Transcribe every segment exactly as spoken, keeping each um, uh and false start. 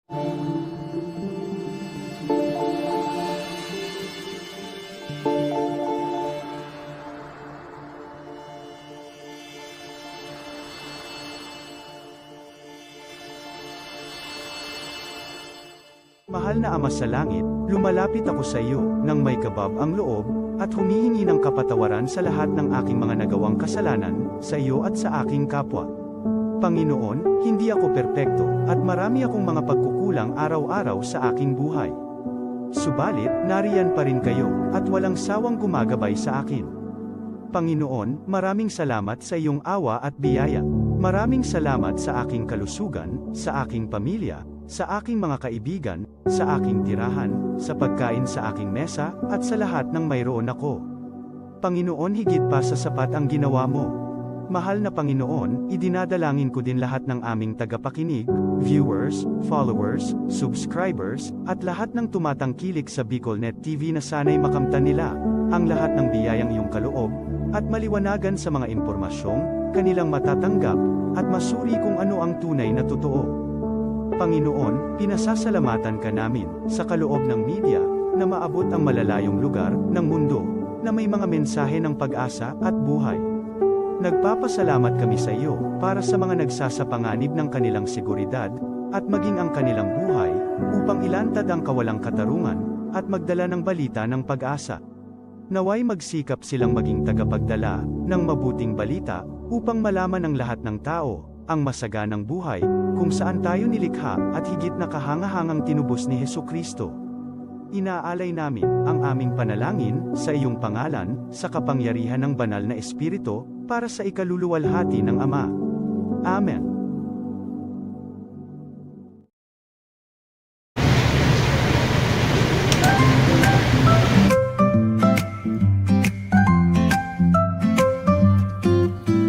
Mahal na Ama sa Langit, lumalapit ako sa iyo nang may kabab ang loob, at humihingi ng kapatawaran sa lahat ng aking mga nagawang kasalanan, sa iyo at sa aking kapwa. Panginoon, hindi ako perpekto, at marami akong mga pagkukulang araw-araw sa aking buhay. Subalit, nariyan pa rin kayo, at walang sawang gumagabay sa akin. Panginoon, maraming salamat sa iyong awa at biyaya. Maraming salamat sa aking kalusugan, sa aking pamilya, sa aking mga kaibigan, sa aking tirahan, sa pagkain sa aking mesa, at sa lahat ng mayroon ako. Panginoon, higit pa sa sapat ang ginawa mo. Mahal na Panginoon, idinadalangin ko din lahat ng aming tagapakinig, viewers, followers, subscribers, at lahat ng tumatangkilik sa BicolNet T V na sana'y makamtan nila ang lahat ng biyayang iyong kaloob at maliwanagan sa mga impormasyong kanilang matatanggap at masuri kung ano ang tunay na totoo. Panginoon, pinasasalamatan ka namin sa kaloob ng media na maabot ang malalayong lugar ng mundo na may mga mensahe ng pag-asa at buhay. Nagpapasalamat kami sa iyo para sa mga nagsasapanganib ng kanilang seguridad at maging ang kanilang buhay upang ilantad ang kawalang katarungan at magdala ng balita ng pag-asa. Naway magsikap silang maging tagapagdala ng mabuting balita upang malaman ng lahat ng tao ang masaganang buhay kung saan tayo nilikha at higit na kahangahangang tinubos ni Jesu-Cristo. Inaalay namin ang aming panalangin sa iyong pangalan, sa kapangyarihan ng Banal na Espiritu, para sa ikaluluwalhati ng Ama. Amen.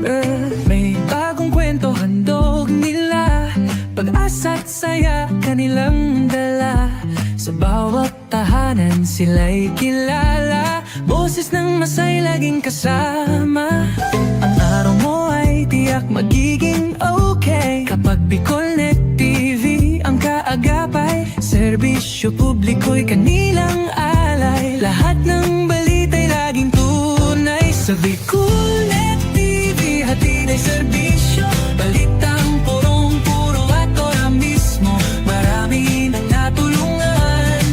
Eh, may bagong kwento handog nila, pag-asa't saya kanilang dala. Sa bawat tahanan sila'y kilala, boses ng masay laging kasama. Ang araw mo ay tiyak magiging okay kapag BicolNet T V ang kaagapay. Serbisyo publiko'y kanilang alay. Lahat ng balita'y laging tunay. Sa BicolNet T V, hatid ay serbisyo. Balitang purong-puro at ora mismo. Marami nang natulungan.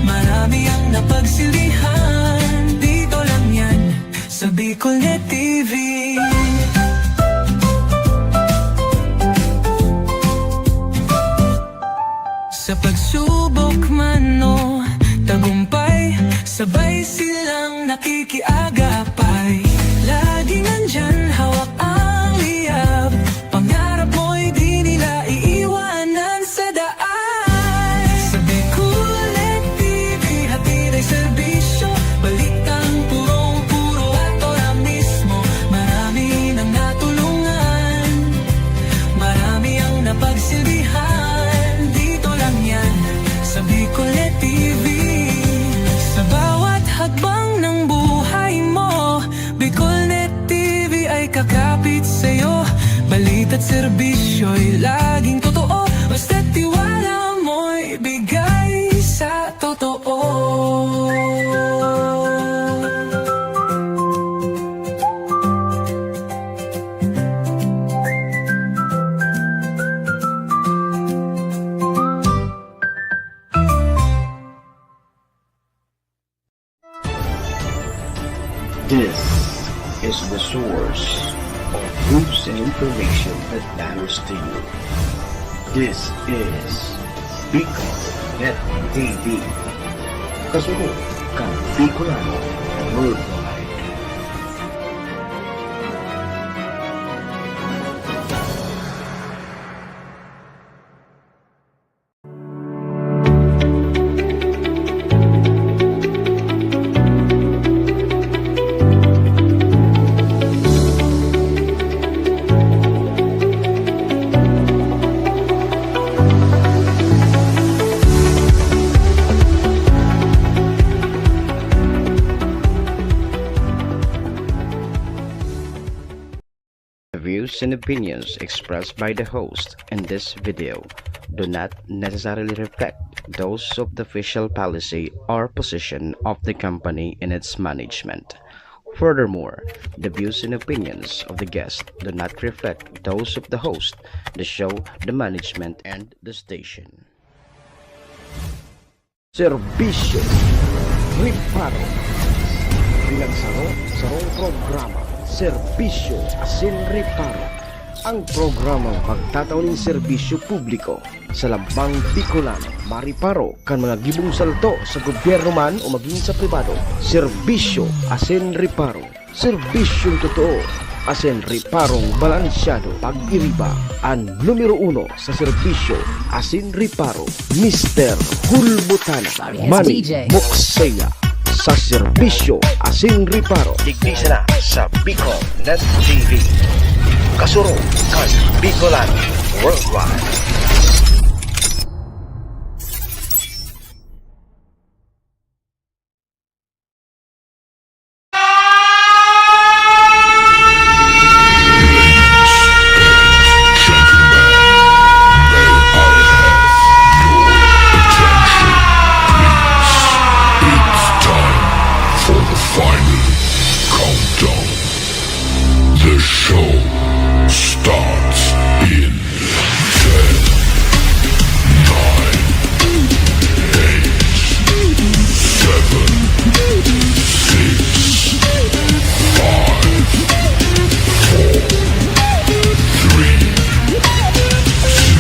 Marami ang napagsilbihan. Dito lang yan, sa BicolNet T V. Sa pagsubok man o tagumpay, sabay silang nakikiagapay. Laging nandyan, hawak ang liyab. Pangarap mo'y di nila iiwanan sa daan. Sa BicolNet T V, hatid ay serbisyo. Balitang purong-puro at ora mismo. Marami nang natulungan. Marami ang napagsilbihan. Dito lang yan, sa BicolNet T V. Sa bawat hakbang ng buhay mo, BicolNet T V ay kakapit sa'yo. Balita't serbisyo'y laging totoo. Basta't tiwala mo'y bigay sa totoo. This is the source of news and information that matters to you. This is BicolNet T V. Kasunod kan Bicolano Worldwide. The views and opinions expressed by the host in this video do not necessarily reflect those of the official policy or position of the company in its management. Furthermore, the views and opinions of the guest do not reflect those of the host, the show, the management, and the station. Serbisyo Reparo. Pinagsaro-sarong programa, Serbisyo asin Reparo. Ang programang magtatao nin serbisyo publiko sa lambang Bicolano, mareparo kan mga gibong salto sa gobyerno man o magin sa pribado. Serbisyo asin Reparo. Serbisyong totoo asin reparong balansyado. Pag-iriba an numero uno sa serbisyo asin reparo, Mister Hulbutana, Manny Moksea, sa serbisyo asin reparo. Digdi sana sa Bicol Net T V. Kasurog kan Bicolano Worldwide. It's time for the final countdown. The show starts in ten, nine, eight, seven, six, five, four, three, two,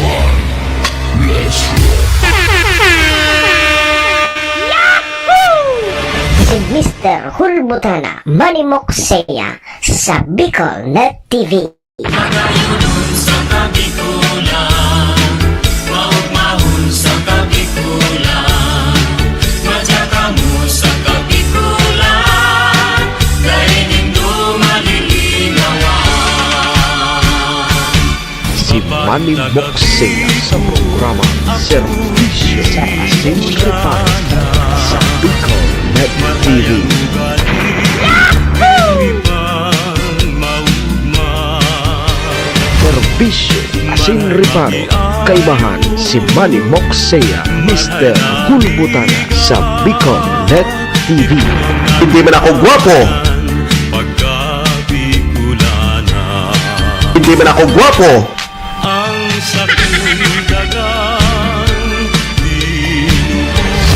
one. Let's roll. Si Mister Hulbutana, Manny Moksea, sa Bicol Net T V. Magayunon sa Kabikulan, maugmahon sa Kabikulan, madya kamo sa Kabikulan, dai nindo malilinawan. Si Manny Moksea sa programa Serbisyo asin Reparo sa Bicol Net T V. Serbisyo asin reparo, kaibahan si Manny Moksea, Mister Hulbutana sa Bicol Net T V. Hindi man ako gwapo. Hindi man ako gwapo.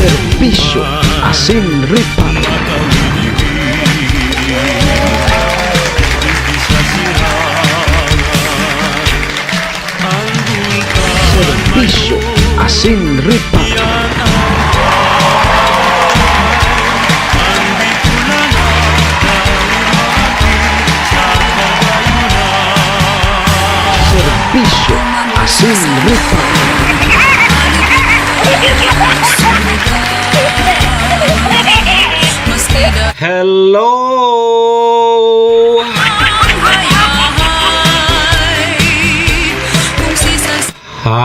Serbisyo asin reparo. Serbisyo asin reparo. Serbisyo asin reparo. Hello! Hi!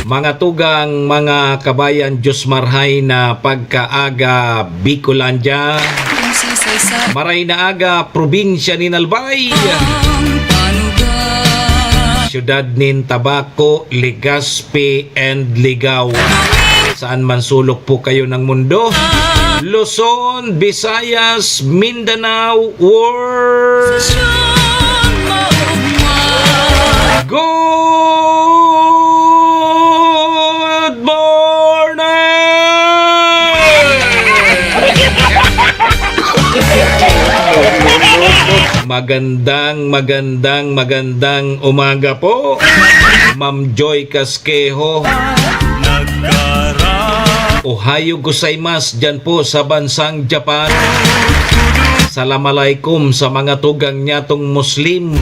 Mga tugang, mga kabayan, Diyos marhay na pagkaaga, Bicolandia. Maray na aga, probinsya nin Albay. Syudad nin Tabaco, Legazpi, and Ligao. Saan man sulok po kayo ng mundo, Luzon, Visayas, Mindanao, or Good morning! Magandang, magandang, magandang umaga po, Ma'am Joy Casquejo. Ohayo gozaimasu dyan po sa bansang Japan. Salam alaikum sa mga tugang nyatong Muslim.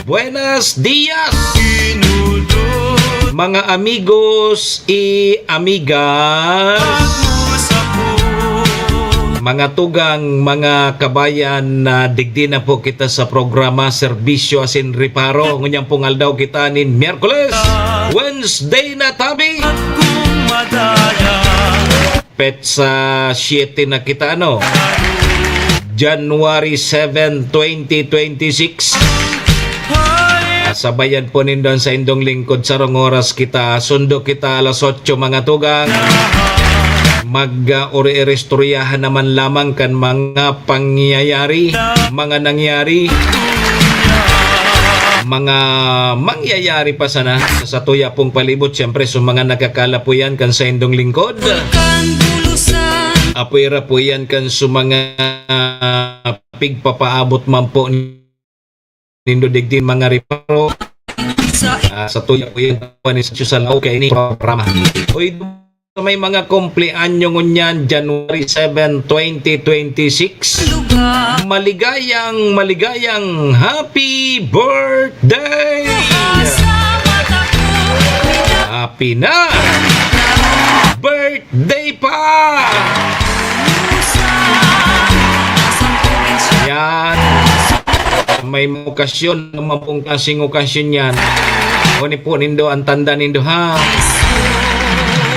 Buenos dias, mga amigos y amigas. Mga tugang, mga kabayan, na digdi na po kita sa programa Serbisyo asin Reparo. Ngunyan pong aldaw kita nin Miyerkules, Wednesday na tabi. Petsa siete na kita, ano? January seven, twenty twenty-six. Sabayan po nindo an saindong lingkod, sarong oras kita. Sundo kita alas otso, mga tugang. Mag, ah, uri-iristoryahan naman lamang kan mga pangyayari, mga nangyari, mga mangyayari pa sana sa satuya pong palibot. Siyempre, sa mga nagkakala po yan kan saindong lingkod. Apoy ra po yan kan sa mga, ah, pigpapaabot man po nindo digdi mga reparo. Ah, satuya po yan, ni sa Diyos sa laog kay ini programa. Uy, sa may mga kumpleanyo ngunyan, January seven, twenty twenty-six. Maligayang, maligayang happy birthday! Happy na! Birthday pa! Yan. May mga okasyon, ano man pong klaseng okasyon yan. Kunin po nindo ang tanda nindo, ha?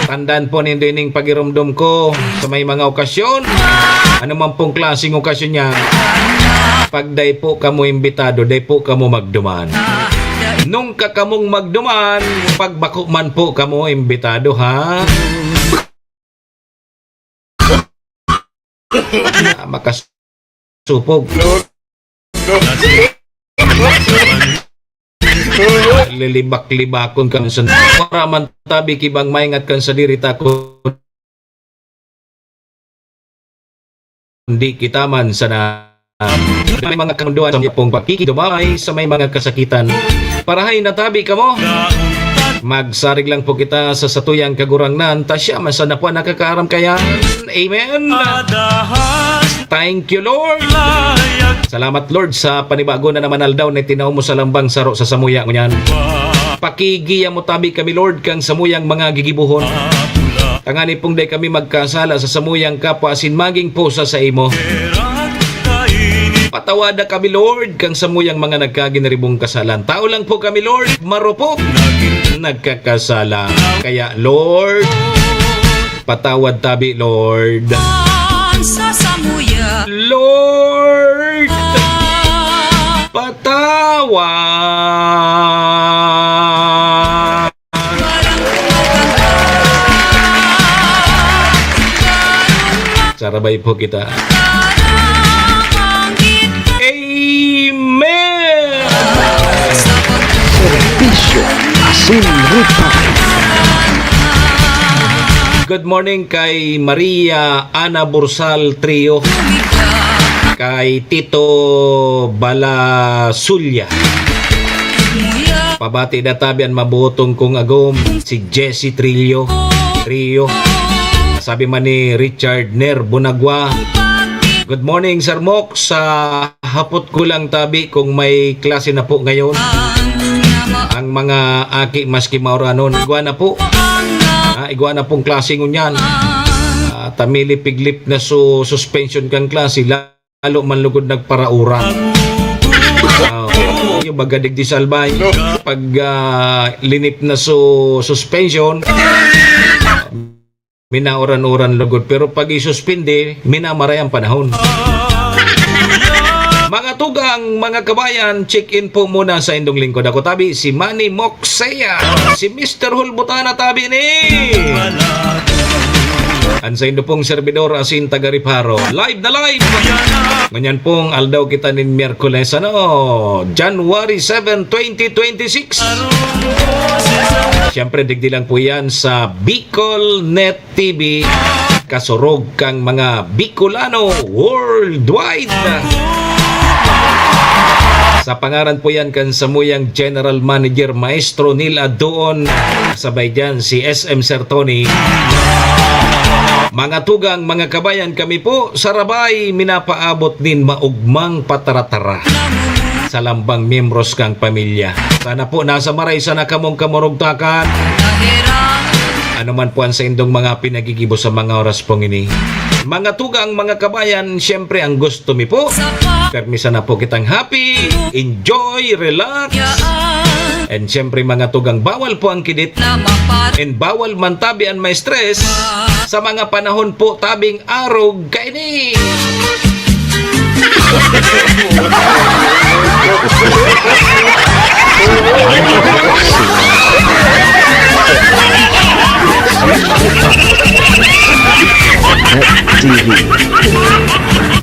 Tandaan po nindo ining pagiromdom ko sa may mga okasyon. Ano man pong klaseng okasyon yan. Pag dai po kamo imbitado, dai po kamo magduman. Nung kakamong magduman, pag bako man po kamo imbitado, ha? Ah, makasupog. Lilibak-libakon kan sa, para man tabi ki bang maingat kan sadiri ta, kundi kita man sana. May mga kamundoan sa pong pakikidumay sa may mga kasakitan. Parahay na tabi kamo. Magsarig lang po kita sa satuyang Kagurangnan, ta siya man sana po ang nakakaaram kayan. Amen. Thank you, Lord. Salamat, Lord, sa panibago na naman aldaw na itinaw mo sa lambang saro sa samuya ngunyan. Pakigiya mo tabi kami, Lord, kang samuyang mga gigibohon. Tangani pong dai kami magkasala sa samuyang kapwa asin magin po sa saimo. Patawada kami, Lord, kang samuyang mga nagkaginiribong kasalan. Tao lang po kami, Lord, marupok, nagkakasala. Kaya, Lord, patawad tabi, Lord. Sa samuya. Lord, patawad. Sarabay po kita. Amen! Serbisyo asin ruta. Good morning kay Maria Ana Bursal Trio, kay Tito Balasulya. Pabati na tabi an mabutong kong agom, si Jesse Trillo. Trio. Sabi man ni Richard Ner Bonagua, "Good morning, Sir Mok. Sa hapot ko lang tabi kung may klase na po ngayon." Ang mga aki, maski mauranon, igwa na po. Ah, igwa na pong klase ngunyan. Ah, ta milip-iglip na su-, suspension kan klase. Lalo man lugod nagparaura. Ah, yung baga digdi sa Albay, pag, ah, linip na su-, suspension, minauran-uran lugod. Pero pag isuspindi, minamaray ang panahon. Mga tugang, mga kabayan, check-in po muna sa indong lingkod. Ako tabi, si Manny Moxea, si Mister Hulbutana tabi ni. An saindo pong servidor asin taga Riparo. Live na live! Ngunyan pong aldaw kita nin Miyerkules, ano? January seven, twenty twenty-six. Siyempre, digdi lang po yan sa Bicol Net T V, kasurog kang mga Bicolano worldwide. Sa pangaran po yan kan samuyang General Manager, Maestro Neil Adoon, sabay dyan si S M Sir Tony. Mga tugang, mga kabayan, kami po sa Rabay, minapaabot nin maugmang pataratara sa lambang miyembros kang pamilya. Sana po nasa maray sana kamong kamurugtakan. Ano man po ang saindong mga pinagigibo sa mga oras pong ini. Mga tugang, mga kabayan, siyempre ang gusto mi po, permi sana po kitang happy, enjoy, relax, and siyempre, mga tugang, bawal po ang kidit, and bawal man tabi an ma-stress sa mga panahon po tabing arog kaini.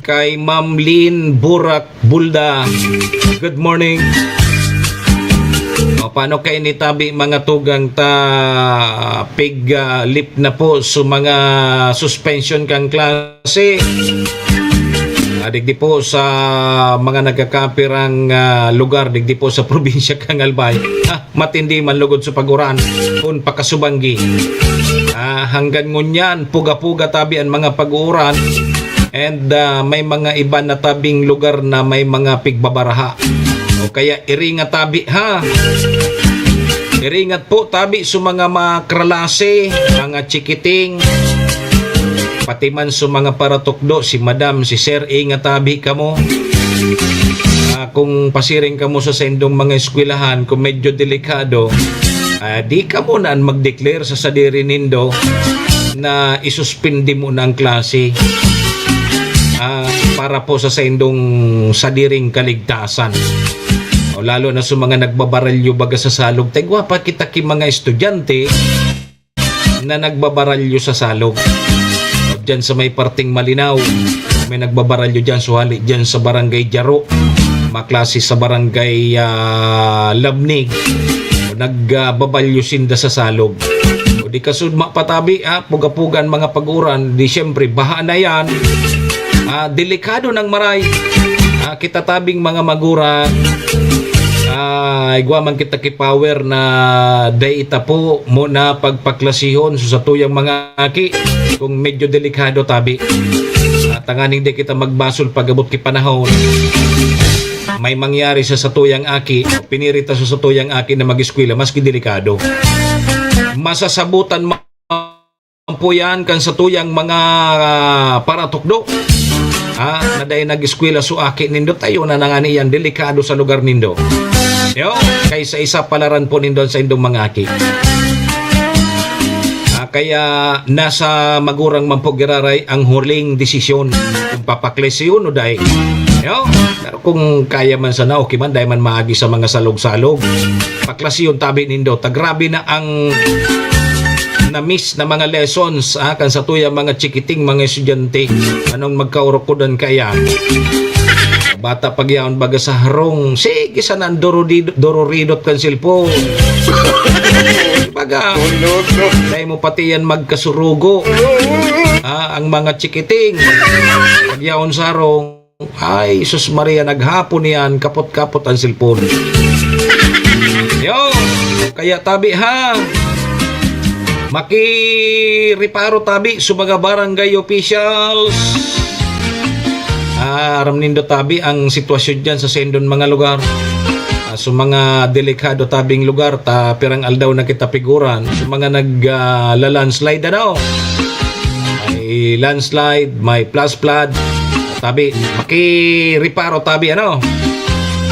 Kay Ma'am Lynn Burak Bulda, good morning. O, paano kayo nitabi, mga tugang ta, pig, ah, lip na po sa mga suspension kang klase? Ah, digdi po sa mga nagkakapirang, ah, lugar, digdi po sa probinsya kang Albay. Ah, matindi man lugod sa pag-uran, kun pakasubanggi. Ah, hanggang ngunyan, puga-puga tabi ang mga pag-uuran. And, ah, may mga iba na tabing lugar na may mga pigbabaraha. O kaya iringa tabi, ha? Iringat po tabi sa mga makralase, mga chikiting, pati man sa mga paratukdo, si madam, si sir, ingat tabi kamo. Ah, kung pasiring kamo sa saindong mga eskwelahan, kung medyo delikado, ah, di kamo na an mag-declare sa sadiri nindo na isuspindi mo na ang klase, ah, para po sa saindong sadiring kaligtasan. O lalo na sa mga nagbabaralyo baga sa salog, taigwa pa kita ki mga estudyante na nagbabaralyo sa salog. O, dyan sa may parting Malinaw, may nagbabaralyo dyan, suhali dyan sa Barangay Jaro, maklase sa Barangay, ah, Labnig. O, nagbabalyo sinda sa salog. O, di kasudma patabi, ha, puga-puga an mga pag-uran, di siyempre, baha na yan. Ah, delikado nang maray. Ah, kita tabing mga magurang, ah, igwa man kita ki power na dai ita po mo na pagpaklasihon sa satuyang mga aki kung medyo delikado tabi. Ah, tanganing di kita magbasol pag-abot ki panahon. May mangyari sa satuyang aki, pinirita sa satuyang aki na mag-eskwela, maski delikado. Masasabutan ma- po yan kan satuyang mga, ah, paratukdo. Ha? Na dai nag-eskwela so aki nindo, tayo na nangani yan, delikado sa lugar nindo. Yo, kaysa isa palaran po nindo sa indong mga aki. Ah, kaya nasa magurang man po giraray ang huling desisyon kung papaklesiyon o dai. Yo, pero kung kaya man sana, okay man, dai man maagi sa mga salog-salog. Paklasiyon tabi nindo, ta grabe na ang na-miss na mga lessons, ah, kan satuyang mga chikiting mga estudyante. Anong magkaurukodan kaya? Bata pag yaon baga sa harong, sige sana ang dororido-, dororidot kan cellphone. Baga, dai mo pati yan magkasurugo. Ah, ang mga chikiting, pag yaon sa harong, ay, sus Maria, naghapon niyan, kapot-kapot ang cellphone. Yo, kaya tabi ha, makireparo tabi sa mga barangay officials. Ah, aram nindo tabi ang sitwasyon dyan sa sendon mga lugar. Ah, sa mga delikado tabing lugar, ta pirang aldaw na kita piguran. Sa mga nag, ah, la-landslide, ano? May landslide, may flash flood. Tabi, makireparo tabi, ano?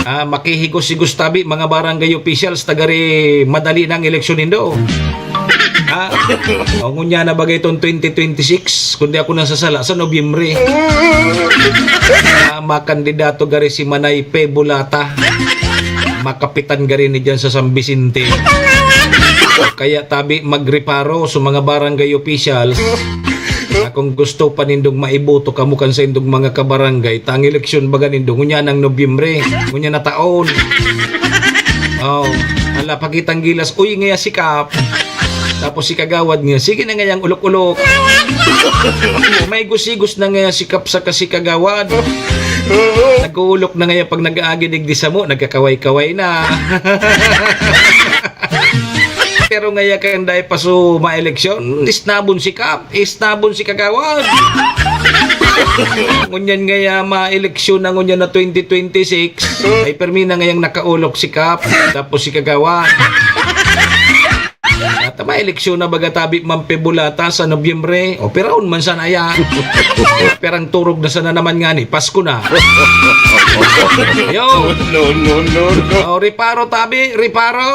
Ah, makihigos-higos tabi, mga barangay officials, tagari madali na ang eleksyon nindo. Ha? O, ngunyan na bagay itong twenty twenty-six, kundi ako nasasala, sa Nobyembre. Ah, makandidato gari si Manay Pe Bulata. Makapitan gari ni dyan sa San Vicente. Kaya tabi, magreparo sa mga barangay officials na kung gusto pa nindong maiboto kamo kan sa indong mga kabarangay, ta ang eleksyon baga nindo, ngunyan ang Nobyembre, ngunyan na taon. Oh, ala, pakitang gilas, uy, ngaya si Kap. Tapos si Kagawad nga, sige na ngayang ulok-ulok. May gusigos na ngaya si Kap saka si Kagawad. Nag-uulok na ngaya pag nag-aagi digdi samo, nagkakaway-kaway na. Pero ngaya kang dai pa su maeleksyon, isnabon si Kap, isnabon si Kagawad. Ngunyan ngaya maeleksyon na ngunyan na twenty twenty-six, ay permi na ngayang nakaulok si Kap, tapos si Kagawad. At maeleksyon na baga tabi man pe bulata sa Nobyembre, o piraon man sana yan. Perang turog na sana naman nga ni, Pasko na. Yo! No, no, no, no. O, reparo tabi, reparo!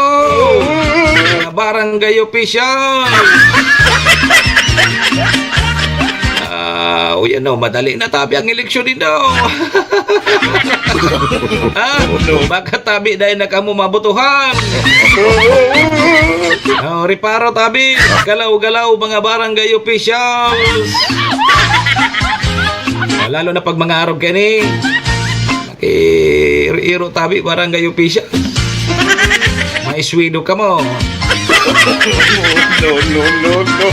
Mga barangay official! Ah, uy, No, madali na tabi ang eleksyon nindo. Ha? Baka tabi dahil na kamo mabotohan. Oh, reparo tabi, galaw-galaw, mga barangay officials. Oh, lalo na pag mga arog kaini. Iro-iro tabi, barangay official. Maiswido kamo. No, no, no, no.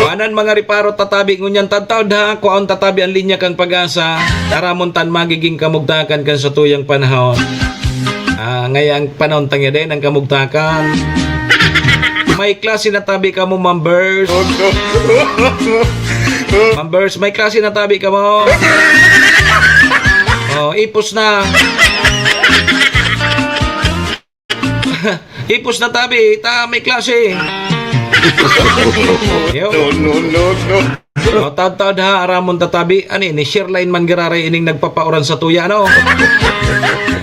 Kuanan mga reparo tatabi ngunyan tadtaod ha, kuaon tatabi ang linya kan Pag-asa. Aramon tan magiging kamugtakan kan satuyang panahon. Ah, ngaya ang panahon tangya din ang kamugtakan. May klase na tabi kamo, members. Members, may klase na tabi kamo. Oh, ipos na. Ipos na tabi, ta may klase. Yo. No, no, no, no. O, tadtad ha, aramon tatabi. Ani, ni Sherline man giraray ining nagpapauran sa tuya, ano?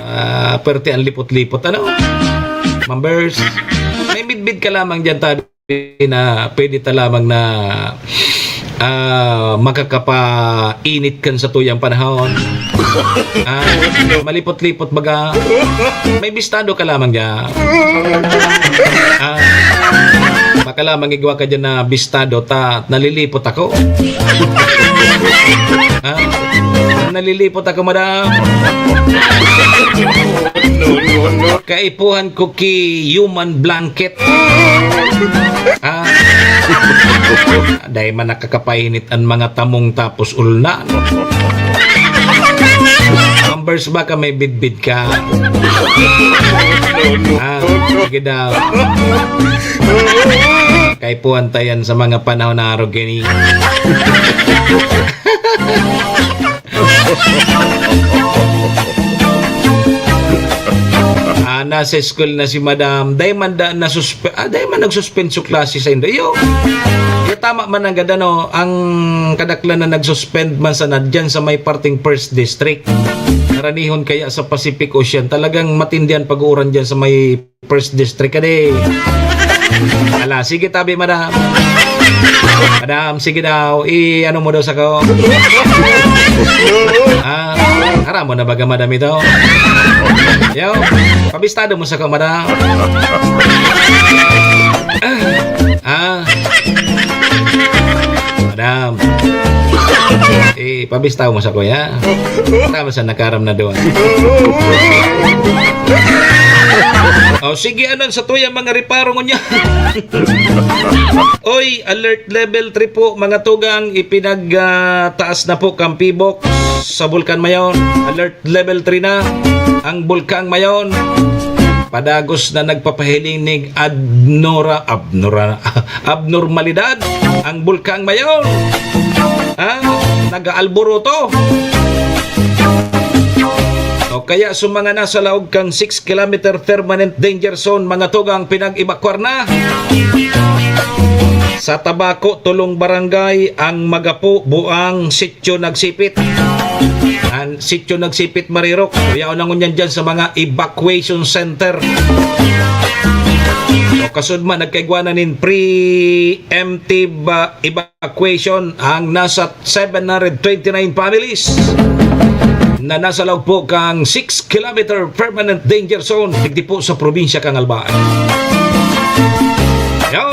Ah, perte ang lipot-lipot, ano? Members, may midbid ka lamang dyan, tabi, na pwede ta lamang na, ah, makakapainit kan sa tuyang panahon. Ah, malipot-lipot baga. May bistado ka lamang dyan. Ah, baka lamang igwa ka dyan na bistado ta, nalilipot ako. Ah, nalilipot ako, madam. Kaipuhan ko ki human blanket. Ah, dai man nakakapainit an mga tamong tapos ulna. Members, baka may bidbid ka. Ah, sige daw. Kaipuhan ta yan sa mga panahon na arog ini. Ah, nasa school na si madam. Dai man da nasuspe-, ah, dai man nag-suspend su klase sa indo. Iyo. Iyo, tama man ang gada, no? Ang kadaklan na nag-suspend man sana dyan sa may parting First District. Karanihon kaya sa Pacific Ocean. Talagang matindi an pag-uuran dyan sa may First District ka di. Ala, sige tabi, madam. Madam, sige daw. I-ano mo daw sako? Ah, aram mo na baga, madam, ito? Yo, pabistado mo sako, madam. Ah. Madam. Eh, pabistado mo sako, ya. Tama sa nakaram na doon. O, sige, anon sa tuya mga reparo ngunyan? Oy, alert level three po, mga tugang, ipinag, ah, taas na po kan PHIVOLCS sa Bulkan Mayon. Alert level three na ang Bulkan Mayon. Padagos na nagpapahiling ning adnora-, abnora-, abnormalidad ang Bulkan Mayon. Ha? Nag-aalburuto. O kaya sa mga nasa laog kan six kilometer permanent danger zone, mga tugang, pinag-ebakwar na. Sa Tabaco, tolong barangay ang magapo, buang sitio nagsipit. An sitio nagsipit, marirok. Kuyaon na ngunyan dyan sa mga evacuation center. O kasud man, nagkaigwa na nin preemptive, ah, evacuation ang nasa seven hundred twenty-nine families na nasa laog po kang six kilometer permanent danger zone, digdi po sa probinsya kan Albay. Yo!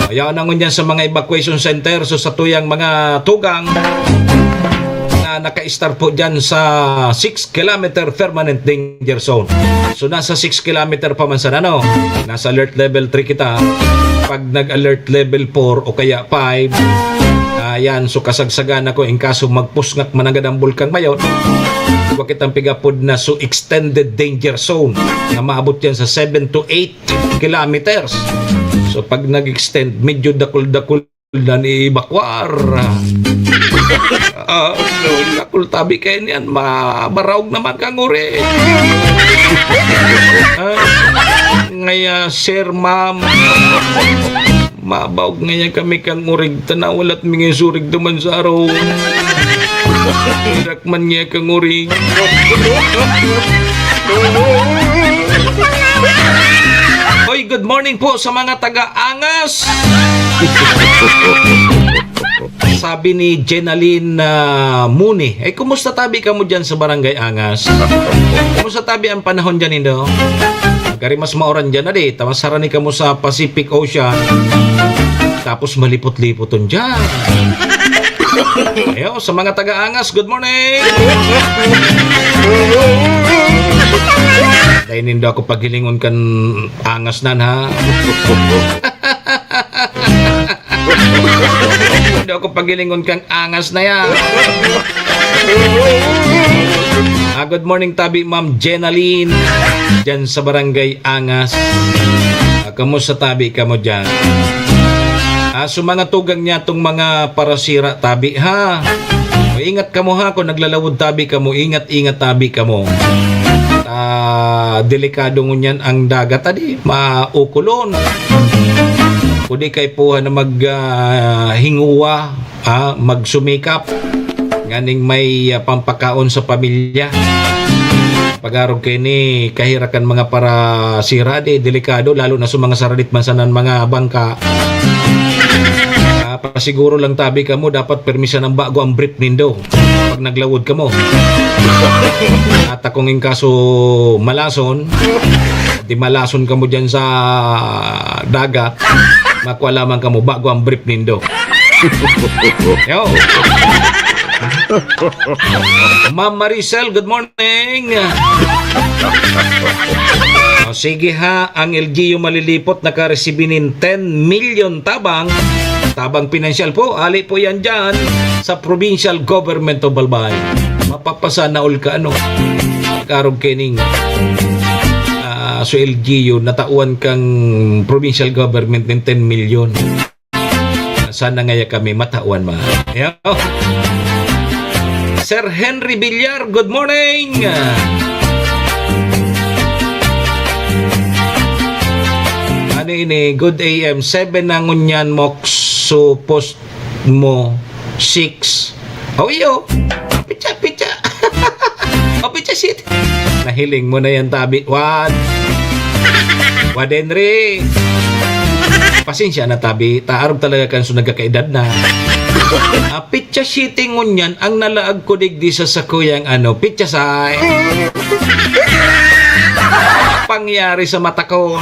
Ayan na ngunyan sa mga evacuation center. So, sa tuyang mga tugang na naka-star po dyan sa six kilometer permanent danger zone. So, nasa six kilometer pa man sana, no? Nasa alert level three kita. Pag nag-alert level four o kaya five, ayan, so kasagsagan ako in kaso magpusngak man agad ang Bulkan Mayon. Wa kitang pigapod na so extended danger zone na maabot yan sa seven to eight kilometers. So, pag nag-extend, medyo dakul-dakul na ni-evacuar. Ah, dakul tabi kayo niyan, ma-, maraog naman kang uri. Ah, ngaya, sir, ma'am, mabaog ngaya kami kang urig, tanaw, walat mi nga surig duman sa araw. Irak man ngaya kang urig. Oy, good morning po sa mga taga-Angas. sabi ni Jenaline, ah, Muni. Ay, kumusta tabi kamo dyan sa Barangay Angas? Kumusta tabi ang panahon dyan, Indo? Magkari mas mauran dyan na di. Tamas harani kamo sa Pacific Ocean. Tapos malipot-lipoton dyan. Ayo, sa mga taga-Angas, good morning! Dahil nindo ako paghilingon kan Angas nan, ha? Hindi ako paghilingon kang Angas na yan. Ah, good morning, tabi, Ma'am Jenaline. Diyan sa Barangay Angas. Ah, kamusta, tabi, kamo diyan? Ah, so mga tugang niya tong mga parasira, tabi, ha? O, ingat kamo, ha, kung naglalawod tabi kamo, ingat-ingat tabi kamo. Ah, delikado ngunyan ang dagat, adi, maukulon. Kung di kay puha na mag, ah, hinguwa, ah, magsumikap, nganing may, ah, pampakaon sa pamilya. Pag-arog kay ni kahirakan mga parasira, di, delikado, lalo na sa mga saradit man sanan mga bangka. Ah, pasiguro lang tabi kamo, dapat permisan ang bago ang brief nindo pag naglawod kamo. At akong in kaso malason, di malason kamo dyan sa dagat, makwa lamang kamo bago ang brief nindo. Yo. Ma'am Maricel, good morning. O, sige ha, ang L G U malilipot nakaresibi nin ten milyon tabang. Tabang pinansyal po, ali po yan dyan sa Provincial Government of Albay. Mapapasana all ka, ano? Karog kening, ah, so L G U, natawan kang provincial government nin ten milyon. Sana ngaya kami matawan man. Yo. Sir Henry Villar, good morning. Ano ini? Good A M. Seven na ngunyan, Mox. So, post mo, six. Oh, iyo. Pitsa, pitsa. Oh, pitsa, shit. Nahiling mo na yan, tabi. Wad. Wad Henry. Pasensya na, tabi. Taarog talaga kan so nagkakaedad na. Ah, pitsa siyete ngunyan ang nalaag ko digdi sa sakuyang ano, pitsa say. Pangyari sa mata ko.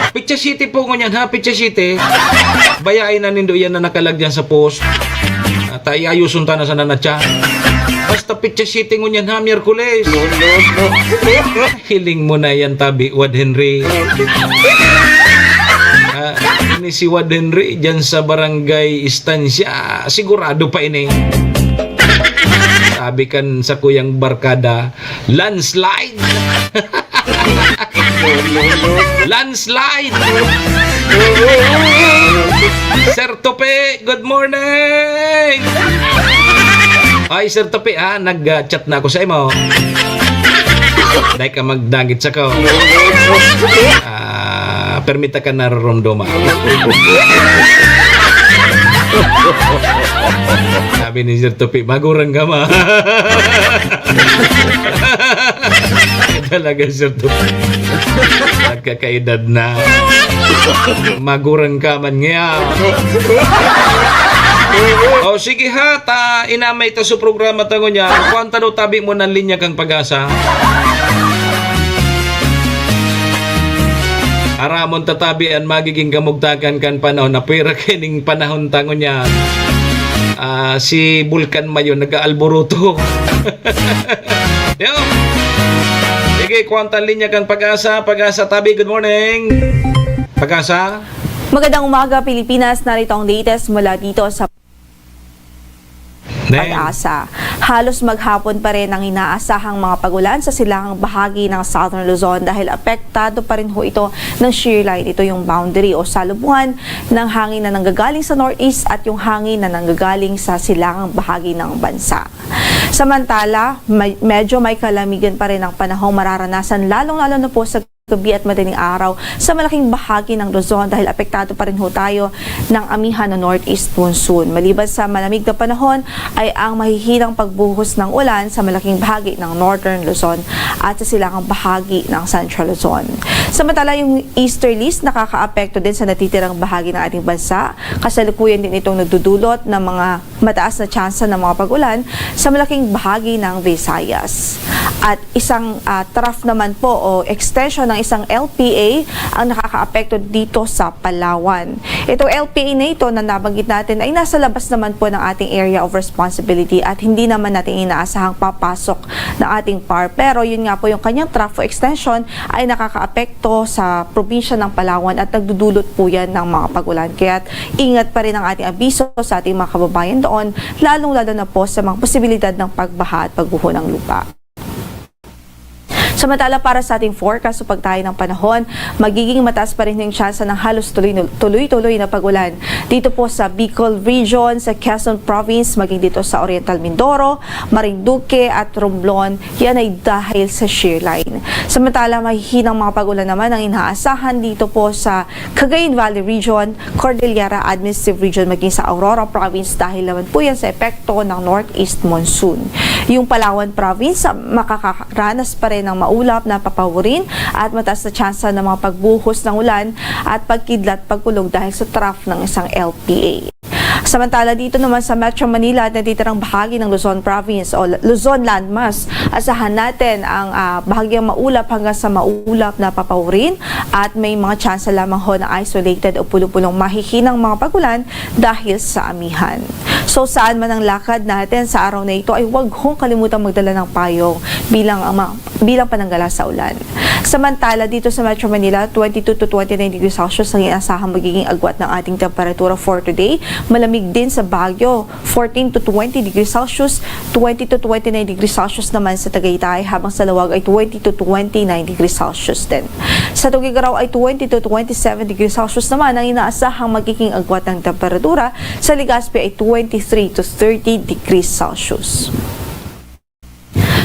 Pitsa siyete po ngunyan, ha, pitsa siyete. Bayain na nindo yan na nakalagyan sa post. At, ah, iayuson ta na sana na siya. Basta pitsa siyete ngunyan, ha, Miyerkules. No, no, no. Hiling mo na yan, tabi, Wad Henry. Ah, ini si Wad Henry, dyan sa Barangay Estancia. Sigurado pa ini. Sabi kan sakuyang barkada, landslide. Landslide. Sir Tope, good morning. Ay, Sir Tope, ah, nag-chat na ako sa imo. Dai ka magdangit sa ko. Ah, permita ka naroromdoma. Sabi ni Sir Tope, "Magurang ka, ma." Talaga, Sir Tope. Nagkakaedad na. Magurang ka man ngayon. O, sige ha, ta, inamay ta sa programa ta ngunyan. Kuwan ta daw tabi mo ng linya kang Pag-asa. Aramon ta tabi an magiging kamugtakan kan panahon na pwera kining panahon ta ngunyan. Ah, si Bulkan Mayo nag-aalburuto. Yo. Sige, kuwan ta linya kan Pag-asa. Pag-asa, tabi, good morning. Pag-asa? Magandang umaga, Pilipinas. Narito ang latest mula dito sa Pag-asa. Halos maghapon pa rin ang inaasahang mga pagulan sa silangang bahagi ng Southern Luzon dahil apektado pa rin ho ito ng shear line. Ito yung boundary o salubungan ng hangin na nanggagaling sa northeast at yung hangin na nanggagaling sa silangang bahagi ng bansa. Samantala, may, medyo may kalamigan pa rin ang panahong mararanasan, lalong-lalo na po sa gabi at madaling araw sa malaking bahagi ng Luzon dahil apektado pa rin ho tayo ng amihan o northeast monsoon. Maliban sa malamig na panahon, ay ang mahihinang pagbuhos ng ulan sa malaking bahagi ng northern Luzon at sa silangang bahagi ng central Luzon. Samantala, yung easterlies nakakaapekto din sa natitirang bahagi ng ating bansa. Kasalukuyan din itong nagdudulot ng mga mataas na tsansa ng mga pag-ulan sa malaking bahagi ng Visayas. At isang, ah, trough naman po o extension ng isang L P A ang nakakaapekto dito sa Palawan. Itong L P A na ito na nabanggit natin ay nasa labas naman po ng ating area of responsibility at hindi naman natin inaasahang papasok ng ating par. Pero yun nga po, yung kanyang trough o extension ay nakakaapekto sa probinsya ng Palawan at nagdudulot po yan ng mga pag-ulan. Kaya ingat pa rin ang ating abiso sa ating mga kababayan doon, lalong-lalo na po sa mga posibilidad ng pagbaha at pagguho ng lupa. Samantala, para sa ating forecast o pagtayo ng panahon, magiging mataas pa rin yung tsansa ng halos tuloy-, tuloy-tuloy na pag-ulan dito po sa Bicol Region, sa Quezon Province, maging dito sa Oriental Mindoro, Marinduque at Romblon. Yan ay dahil sa shear line. Samantala, mahihinang mga pag-ulan naman ang inaasahan dito po sa Cagayan Valley Region, Cordillera Administrative Region, maging sa Aurora Province dahil naman po yan sa epekto ng northeast monsoon. Yung Palawan Province, ah, makakaranas pa rin ng maulap na papahurin at mataas na tsansa ng mga pagbuhos ng ulan at pagkidlat pagkulog dahil sa trough ng isang L P A. Samantala, dito naman sa Metro Manila at natitirang bahagi ng Luzon Province o L-, Luzon Landmass, asahan natin ang, ah, bahagyang maulap hanggang sa maulap na papahurin at may mga tsansa lamang ho na isolated o pulo-pulong mahihinang mga pag-ulan dahil sa amihan. So, saan man ang lakad natin sa araw na ito, ay huwag hong kalimutang magdala ng payong bilang ang ma-, bilang pananggala sa ulan. Samantala, dito sa Metro Manila, twenty-two to twenty-nine degrees Celsius ang inaasahang magiging agwat ng ating temperatura for today. Malamig din sa Baguio, fourteen to twenty degrees Celsius, twenty to twenty-nine degrees Celsius naman sa Tagaytay, habang sa Laoag ay twenty to twenty-nine degrees Celsius din. Sa Tuguegarao ay twenty to twenty-seven degrees Celsius naman ang inaasahang magiging agwat ng temperatura, sa Legazpi ay twenty-three to thirty degrees Celsius.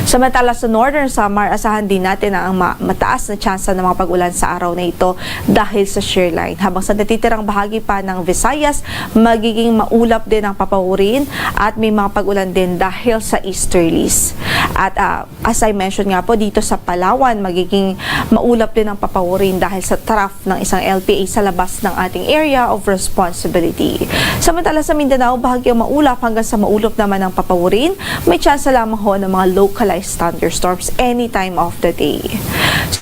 Samantala sa Northern Samar, asahan din natin na ang ma-, mataas na tsansa ng mga pag-ulan sa araw na ito dahil sa shear line. Habang sa natitirang bahagi pa ng Visayas, magiging maulap din ang papahurin at may mga pag-ulan din dahil sa easterlies. At, ah, as I mentioned nga po, dito sa Palawan, magiging maulap din ang papahurin dahil sa trough ng isang L P A sa labas ng ating area of responsibility. Samantala sa Mindanao, bahagyang maulap hanggang sa maulap naman ang papahurin. May tsansa lamang ho ng mga localized thunderstorms any time of the day.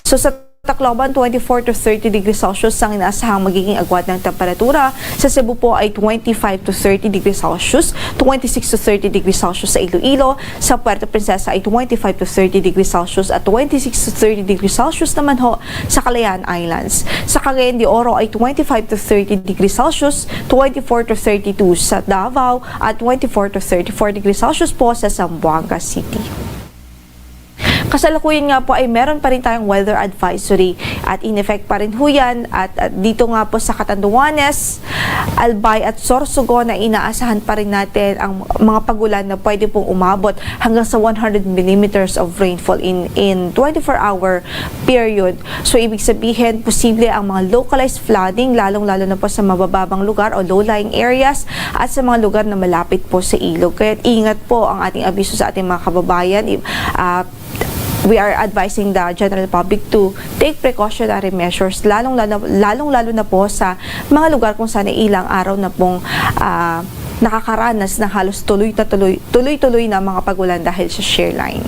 So, sa Tacloban, twenty-four to thirty degrees Celsius ang inaasahang magiging agwat ng temperatura. Sa Cebu po ay twenty-five to thirty degrees Celsius, twenty-six to thirty degrees Celsius sa Iloilo. Sa Puerto Princesa ay twenty-five to thirty degrees Celsius at twenty-six to thirty degrees Celsius naman ho sa Calayan Islands. Sa Cagayan de Oro ay twenty-five to thirty degrees Celsius, twenty-four to thirty-two sa Davao at twenty-four to thirty-four degrees Celsius po sa Zamboanga City. Kasalukuyan nga po ay meron pa rin tayong weather advisory at in effect pa rin ho yan. At, at dito nga po sa Catanduanes, Albay at Sorsogon na inaasahan pa rin natin ang mga pagulan na pwede pong umabot hanggang sa one hundred millimeters of rainfall in, in twenty-four hour period. So, ibig sabihin, posible ang mga localized flooding, lalong-lalo na po sa mabababang lugar o low-lying areas at sa mga lugar na malapit po sa ilog. Kaya ingat po ang ating abiso sa ating mga kababayan. I-, ah, we are advising the general public to take precautionary measures, lalong-lalo, lalong-lalo na po sa mga lugar kung saan ilang araw na pong, ah, nakakaranas ng halos tuloy na tuloy, tuloy-tuloy na mga pagulan dahil sa shear line.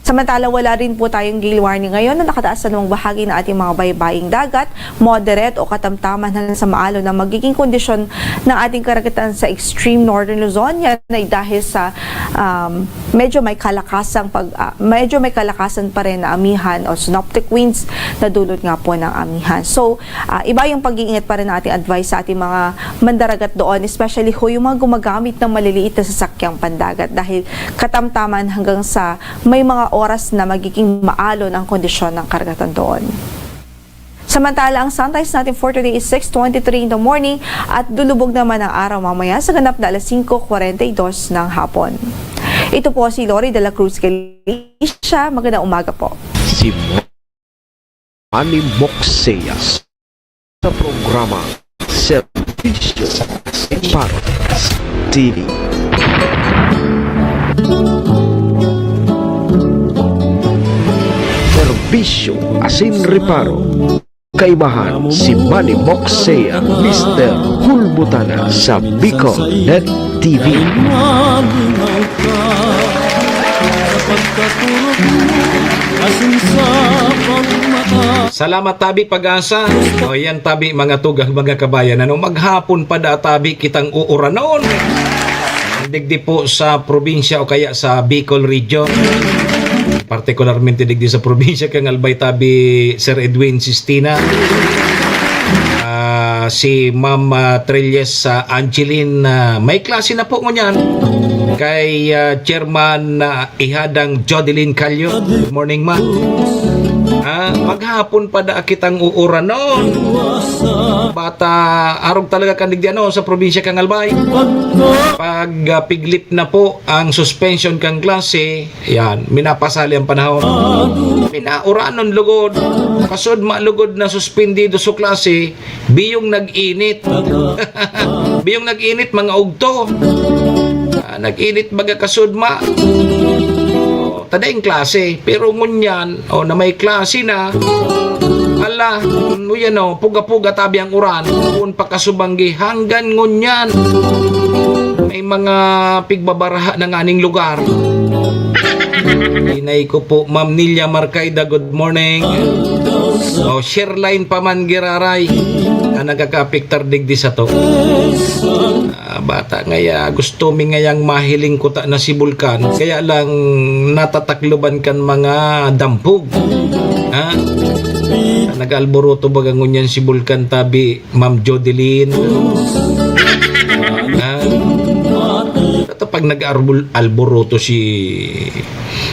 Samantala, wala rin po tayong gale warning ngayon na nakataas sa anumang bahagi ng ating mga baybaying dagat. Moderate o katamtaman hanggang sa maalon ang magiging kondisyon ng ating karagatan sa extreme northern Luzon. Yan ay dahil sa, um, medyo may kalakasang pag-, ah, medyo may kalakasan pa rin na amihan o synoptic winds na dulot nga po ng amihan. So, ah, iba yung pag-iingat pa rin na ating advice sa ating mga mandaragat doon, especially ho yung mga gumagamit ng maliliit na sasakyang pandagat dahil katamtaman hanggang sa may mga oras na magiging maalon ang kondisyon ng karagatan doon. Samantala, ang sunrise natin for today is six twenty-three in the morning at lulubog naman ang araw mamaya sa ganap na alas singko kwarenta y dos ng hapon. Ito po si Lori de la Cruz Galicia. Magandang umaga po. Simon. Manny Moxeas sa programa Serbisyo Para sa T V. Serbisyo asin reparo. Kaibahan si Manny Moxeas, Mister Hulbutana sa Bicol Net T V. Salamat, tabi Pag-asa. O yan, tabi, mga tugang, mga kabayan. Ano, maghapon pa da, tabi, kitang uuranon. Digdi po sa probinsya o kaya sa Bicol Region. Partikularmente digdi sa probinsya kan Albay, tabi, Sir Edwin Sistina. Ah, si Ma'am, ah, Trilles, ah, Angeline, ah, may klase na po ngunyan. Kay, ah, Chairman, ah, Ihadang Jodeline Calio. Good morning, ma. Ah, maghapon pa da kitang uuranon. Bata, arog talaga kan digdi, ano, sa probinsya kan Albay. Pag, ah, piglip na po ang suspension kan klase, yan, minapasali ang panahon. Minauranon lugod. Kasudma lugod na suspendido sa klase, biyong nag-init. Biyong nag-init, mga ugto. Ah, nag-init baga kasudma. Oh, tadaing klase. Pero ngunyan, oh, na may klase na, ala, mm, yan, oh, puga-puga tabi ang uran. Kun pakasubanggi hanggan ngunyan. May mga pigbabaraha na nganing lugar. Inay ko po, Ma'am Nilia Marcaida, good morning. Oh, Sherline pa man giraray. Ang nagkakaapektar digdi sato. Ah, bata ngaya, gusto mi ngayang mahiling kuta na si Bulkan. Kaya lang natatakloban kan mga dampog. Ha? Nag-alboroto baga ngunyan si Bulkan tabi, Ma'am Jodeline. Ha? Ito pag nag-arbol-, alboroto si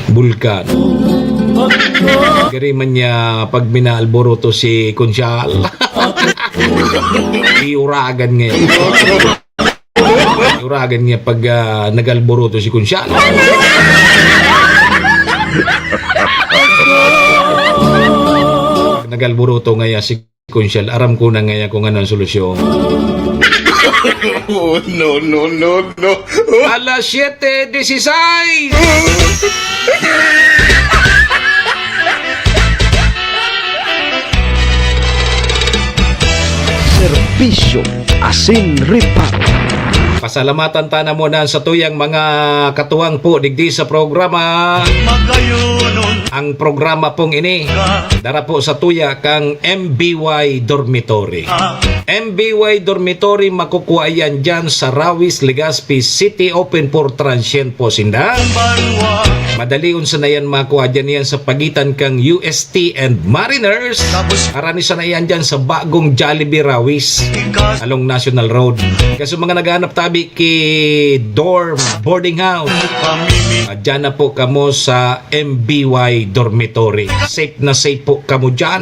Bulkan. Gari man niya pag minaalboroto si Kunsyal. Iuragan ngayon. Iuragan niya pag, ah, nag-alboroto si Kunsyal. Nag-alboroto ngaya si Kunsyal, aram ko na ngaya kung ano ang solusyon. Oh, no, no, no, no. Alas siyete dieciséis. Serbisyo asin reparo. Pasalamatan ta na muna sa tuyang mga katuwang po digdi sa programa. Ang programa pong ini, dara po sa tuya kang M B Y Dormitory. M B Y Dormitory, makukuha yan dyan sa Rawis, Legazpi City, open for transient po sinda. Madali unsa na yan makuha dyan, yan sa pagitan kang U S T and Mariners. Arani sana yan dyan sa bagong Jollibee Rawis, along National Road. Kaya sa mga naghahanap tabi ki dorm, boarding house, ah, dyan na po kamo sa M B Y Dormitory. Safe na safe po kamo dyan.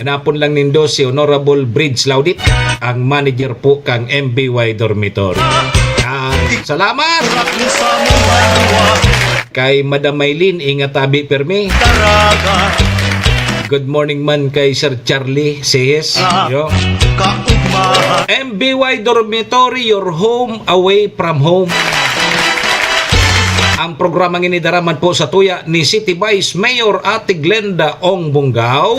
Hanapon lang nindo si Honorable Bridge Laudit, ang manager po kang M B Y Dormitory. Ah, salamat! Kay Madam Maylin, ingat tabi permi. Good morning man kay Sir Charlie Sehes. Yo. M B Y Dormitory, your home away from home. Ang programang ini dara man po sa tuya ni City Vice Mayor Ate Glenda Ong Bungao,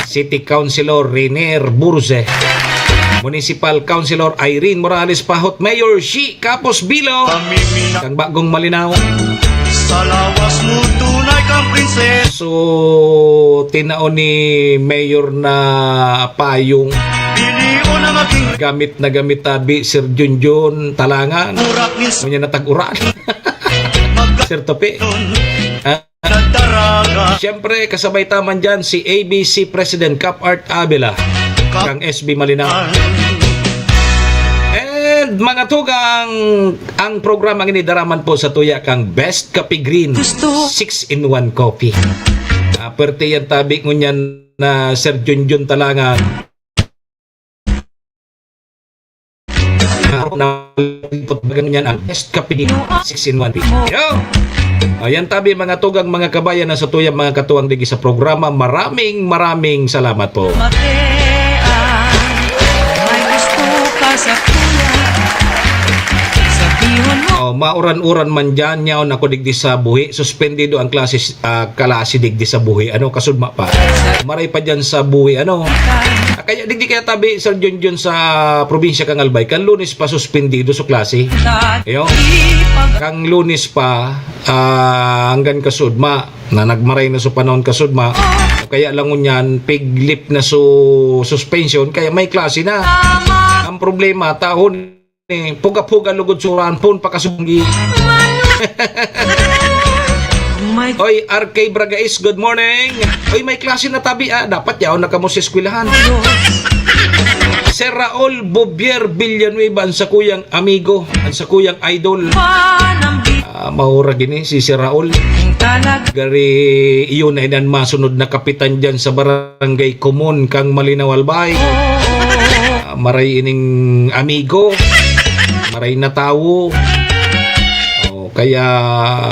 City Councilor Renier Burze, Municipal Councilor Irene Morales Pahot, Mayor Shi Capos Bilo, kang bagong Malinao. Sa lawas mo, tunay kang prinsesa. So, tinao ni Mayor na payong. Pilion na maging gamit na gamit tabi, Sir Junjun Talangan. Urak ni Ngunyan na tag-uran. Sir Tope. Ah, Siyempre, kasabay ta man dyan si A B C President Cap Art Avila, kang S B Malinao. And mga tugang, ang programang ini dara man po sa tuya kang Best Coffee Green, six-in-one coffee. Ah, pwerte yan tabi ngunyan na Sir Junjun Talangan. Na, baga ngunyan ang Best Coffee Green, six-in-one. Yo! Ayan tabi, mga tugang, mga kabayan, na sa tuyang mga katuwang digi sa programa. Maraming, maraming salamat po. Oh, mauran-uran man dyan, nyaon ako digdi sa buhi. Suspendido ang klase, ah, kalasi digdi sa buhi. Ano, kasudma pa. Maray pa dyan sa buhi, ano. Ah, kaya digdi kaya tabi, Sir Junjun, sa probinsya kang Albay, kan Lunes pa suspendido sa klase. Ayo. Kang Lunes pa, ah, hanggang kasudma, na nagmaray na sa panahon kasudma, kaya lang ngunyan, piglip na so suspension, kaya may klase na. Ang problema, taon eh, puga-puga lugod surahan, pon pakasunggi. Oy, R K Bragais, good morning. Oy, may klase na tabi, ah. Dapat yaon na kamo sa eskwelahan. Sir Raul Bobier Villanueva, ang sakuyang amigo, ang sakuyang idol. Ah, maurag ini si Sir Raul. Gari, iyon na inan masunod na kapitan dyan sa Barangay Comon kang Malinaw, Albay. Ah, maray ining amigo, maray na tawo. Oh, kaya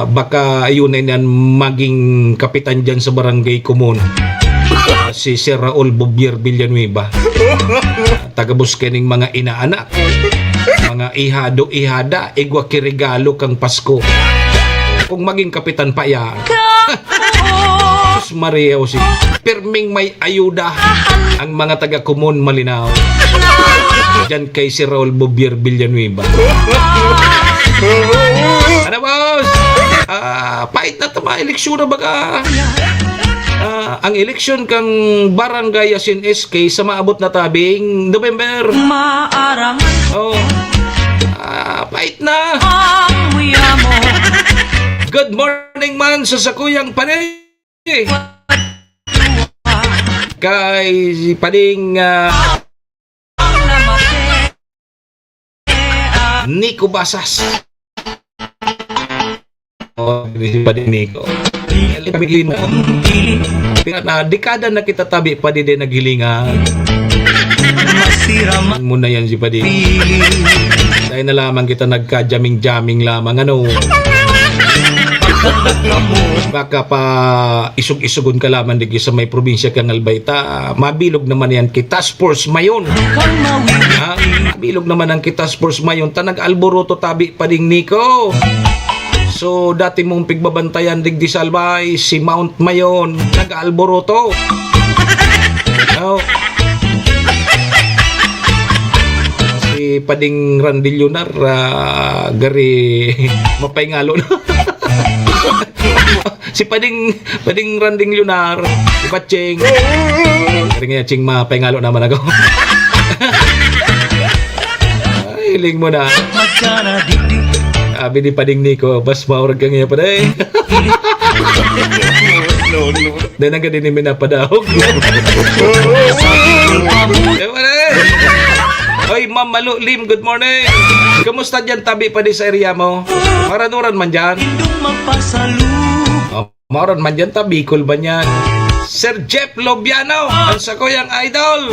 baka iyon na inan maging kapitan dyan sa Barangay Comon. Ah, si Sir Raul Bobier Villanueva. Ah, tagabos kaning mga inaanak, mga ihado-ihada, igwa ki regalo kang Pasko. Kung maging kapitan pa yan. Sus Maria Jose. Pirming may ayuda ang mga taga Comon Malinaw. Diyan kay si Raul Bobier Villanueva. Ano, boss? Ah, pait na tama, eleksyon na baga. Ah, ang eleksyon kang barangay asin S K sa maabot na tabing November. Maaraman. Oh. Ah, pait na. Ang muya mo. Good morning man sa sakuyang panay. Kay Pading, ah, Nico Basas. Oh, si Pading Nico. Kami din. Pira na dekada na kita tabi pa di din naghilingan. Mo na yan si Pading. Tayo na lamang kita nagka-jamming-jamming lamang, ano. Baka pa isog-isogon ka lamang digi sa may probinsya kang Albay ta, mabilog naman yan ki Task Force Mayon. Ha? Mabilog naman ang ki Task Force Mayon ta, nag-alboroto tabi pa ding Nico. So, dati mong pigbabantayan digdi sa Albay, si Mount Mayon, nag-alboroto. Oh. Si Pading Randy Lunar, ah, gari mapaingalo na. Si Pading, Pading Randing Lunar, si Paching. Gari nga, Ching, mapaingalo naman ako. Ay, hiling mo na. Abi ni Pading Nico, bas maurag ka nga pa, day. No, no. Dahil ang gadi ni minapadaog. Ewan eh. Oy, Ma'am Malu Lim, good morning. Kumusta dyan, tabi pa di sa area mo? Maranuran man dyan. Oh, maran man dyan, ta Bicol ba niyan? Sir Jeff Lobiano, ang sakuyang idol.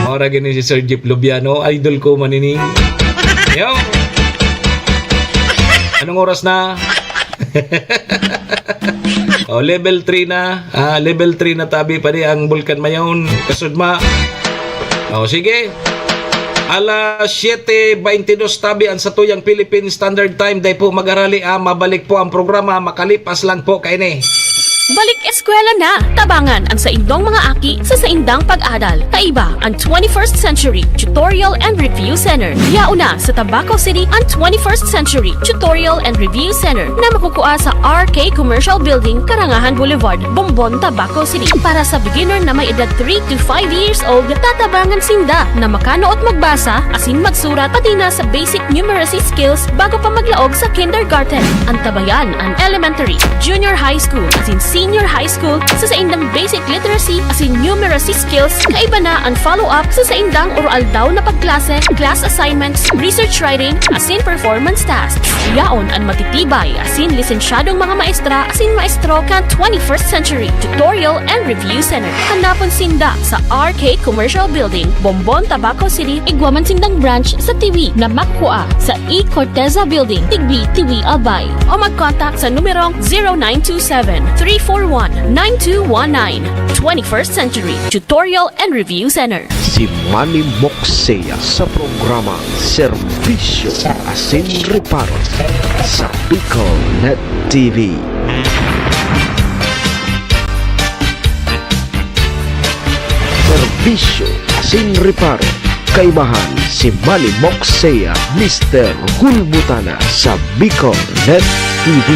Maura gini si Sir Jeff Lobiano, idol ko man ini. Yo. Anong oras na? Oh, level three na. Ah, level three na tabi pa di ang Bulkan Mayon. Kasudma. Oh, sige. Alas siyete beintidos tabi ang satuyang Philippine Standard Time. Dai po mag-arali, ah. Mabalik po ang programa. Makalipas lang po kaini. Balik eskwela na! Tabangan ang saindong mga aki sa saindang pag-adal. Kaiba ang twenty-first Century Tutorial and Review Center. Yaon na sa Tabaco City ang twenty-first Century Tutorial and Review Center na makukua sa R K Commercial Building, Karangahan Boulevard, Bombon, Tabaco City. Para sa beginner na may edad three to five years old, tatabangan sinda na makanood magbasa asin magsurat, pati na sa basic numeracy skills bago pa maglaog sa kindergarten. Antabayan ang elementary, junior high school, asin senior high school sa saindang basic literacy asin numeracy skills, kaiba na an follow-up sa saindang oro-aldaw na pagklase, class assignments, research writing, asin performance tasks. Yaon an matitibay asin lisensyadong mga maestra asin maestro kan twenty-first Century Tutorial and Review Center. Hanapon sinda sa R K Commercial Building, Bombon, Tabaco City, igwa man sindang branch sa Tiwi na makukua sa E Corteza Building, Tigbi, Tiwi, Albay. O mag-contact sa numerong zero nine two seven, three four one, nine two one nine. Twenty-first Century Tutorial and Review Center. Si Manny Moxea sa programa Serbisyo Asin Reparo sa Bicol Net T V. Serbisyo Asin Reparo. Kaibahan si Manny Moxea, Mister Hulbutana sa Bicol Net T V.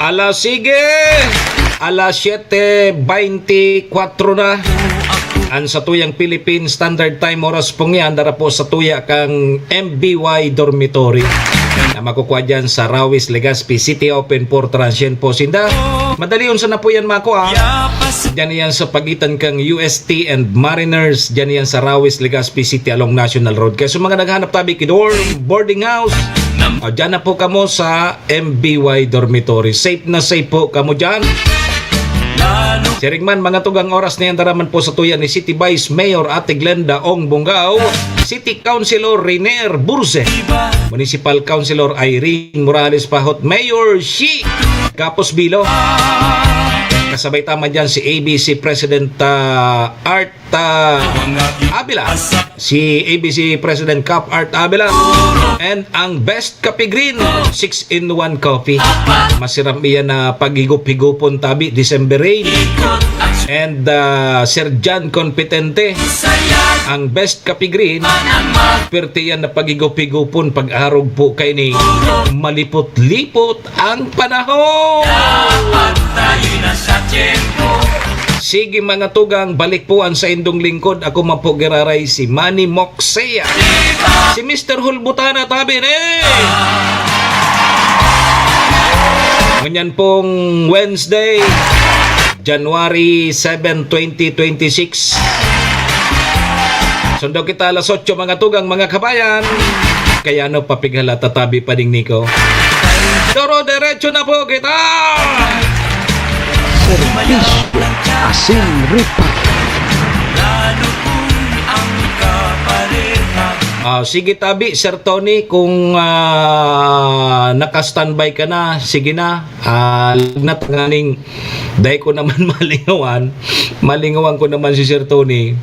Ala, sige! Alas siyete beintikwatro na. An satuyang Philippine Standard Time, oras pong yan, dara po sa tuya kang M B Y Dormitory na makukuha dyan sa Rawis, Legazpi City. Open for transient po sinda. Madali yun sana po yan makuha. Diyan yan sa pagitan kang U S T and Mariners. Diyan yan sa Rawis, Legazpi City along National Road. Kaya sa mga naghanap tabi ki dorm, boarding house, o, diyan na po kamo sa M B Y Dormitory. Safe na safe po kamo dyan. Siring man, mga tugang, oras na yan, dara man po sa tuya ni City Vice Mayor Ate Glenda Ong Bungao, City Councilor Riner Burse, Municipal Councilor Irene Morales Pahot, Mayor Shi Kapos Bilo. Kasabay ta man dyan si A B C President, ah, Art, ah, Abila. Si A B C President Cap Art Abela. And ang Best Coffee Green, six-in-one coffee. Masiram iyan na paghigop-higopon tabi, December rain. And, ah, Sir John Competente, ang Best Coffee Green, pwerte iyan na paghigop-higopon pag-arog po kaini malipot-lipot ang panahon. Sige, mga tugang, balik po an saindong lingkod. Ako man po giraray, si Manny Moxea. Si Mister Hulbutana tabi ni. Ngunyan pong Wednesday, January seven, twenty twenty-six. Sundo kita alas otso, mga tugang, mga kabayan. Kaya ano, papighala, tatabi pa ding niko. Doro, diretso na po kita! Serbisyo Asin Reparo. Ah, sige tabi, Sir Tony, kung, ah, naka-standby ka na, sige na. Ah, lagnat nganing, dai ko naman malingawan. Malingawan ko naman si Sir Tony.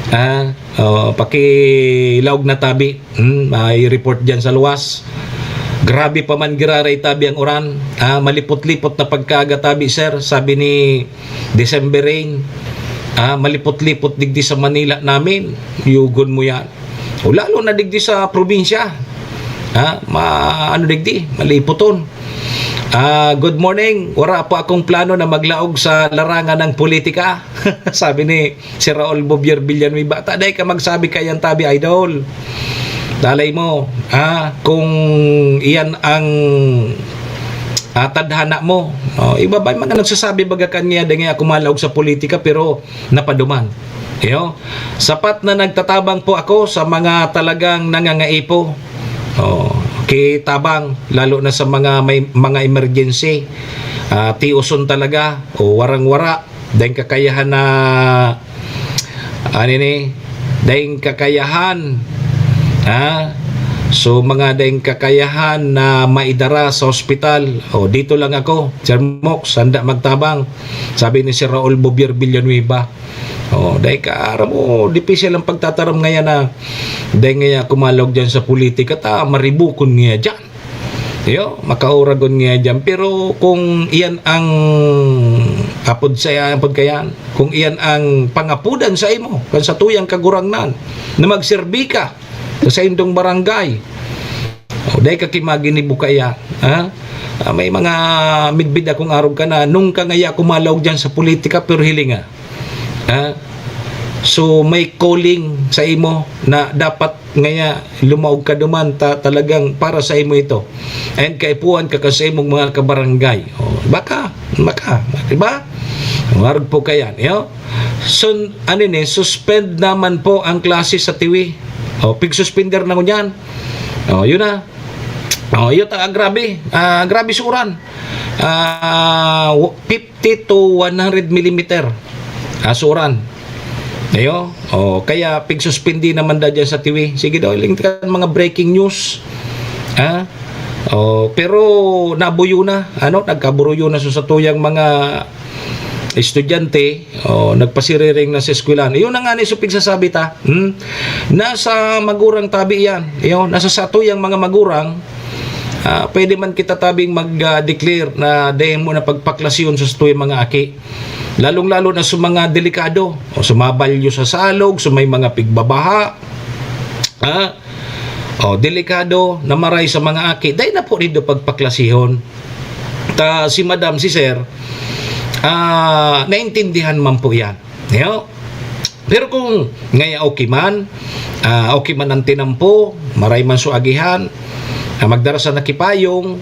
Ah, oh, pakilaog na tabi. Hmm, may report diyan sa luwas. Grabe pa man giraray tabi ang uran. Ah, malipot-lipot na pagkaaga tabi, sir, sabi ni December Rain. Ah, malipot-lipot digdi sa Manila namin. Yugon mo yan. O lalo na digdi sa probinsya. Ha? Ma-, ano digdi? Malipoton. Ah, good morning. Wala po akong plano na maglaog sa larangan ng politika. Sabi ni si Raul Bobier Villanueva, "Ta, dai ka magsabi kayan tabi, idol. Dalay mo, ah, kung iyan ang, ah, tadhana mo." Oh, iba ba yung mga nagsasabi baga kan niya, "Dai ako malaog sa politika," pero napaduman. Iyo, sapat na nagtatabang po ako sa mga talagang nangangaipo. Oh, kitabang, lalo na sa mga may, mga emergency. Ah, tioson talaga, o warang-wara. Daing kakayahan na, ano ni, daing kakayahan, ha? So, mga daing kakayahan na maidara sa ospital, o, dito lang ako, Sir Mox, handa magtabang, sabi ni Sir Raul Bobier Villanueva. O, dai ka, aram mo, dipiksil ang pagtataram ngayan na, dai ngaya kumalog dyan sa politika, ta, maribukon ngaya dyan. Yo, makauragon niya diyan. Pero kung iyan ang apod sa, apod kayan, kung iyan ang pangapudan sa imo, kan sa tuyang kagurangnan, na magserbi ka sa saindong barangay, o, dai ka kimaginibo kaya, ha? Ah, may mga midbid akong arog ka na, nung ka ngaya kumalaog diyan sa politika, pero hilinga. Ha? So, may calling sa imo na dapat ngaya lumaog ka duman, ta-, talagang para sa imo ito. And kaipuhan ka kan sa imong mga kabarangay. O, baka, baka, di ba? Warag po kayan, yo? So, ano ni, suspend naman po ang klase sa Tiwi. O, pig-suspender na ngunyan. O, yun na. O, yun, ah, grabe. Ah, grabe sa uran. Ah, fifty to one hundred millimeter. Ah, sa uran. Ayo. O, kaya pigsuspindi naman da dyan sa Tiwi. Sige daw, iling kan mga breaking news. Ha? O, pero nabuyo na, ano, nagkaburuyo na sa satuyang mga estudyante, o, nagpasiriring na sa eskwelahan. Yun na nga ni so pigsasabi ta. Hmm? Nasa magurang tabi yan. Yun, nasa satuyang mga magurang, ah, pwede man kita tabing mag-declare na dahil mo na pagpaklasyon sa satuyang mga aki. Lalong-lalo na sa mga delikado, o sa mga balyo sa salog, sa may mga pigbabaha, ha? O, delikado na maray sa mga aki. Dahil na po rin pagpaklasihon. Ta si madam, si sir, ah, naintindihan man po yan. Yo? Pero kung ngaya okay man, ah, okay man ang tinampo, maray man so agihan, ah, magdara sa nakipayong,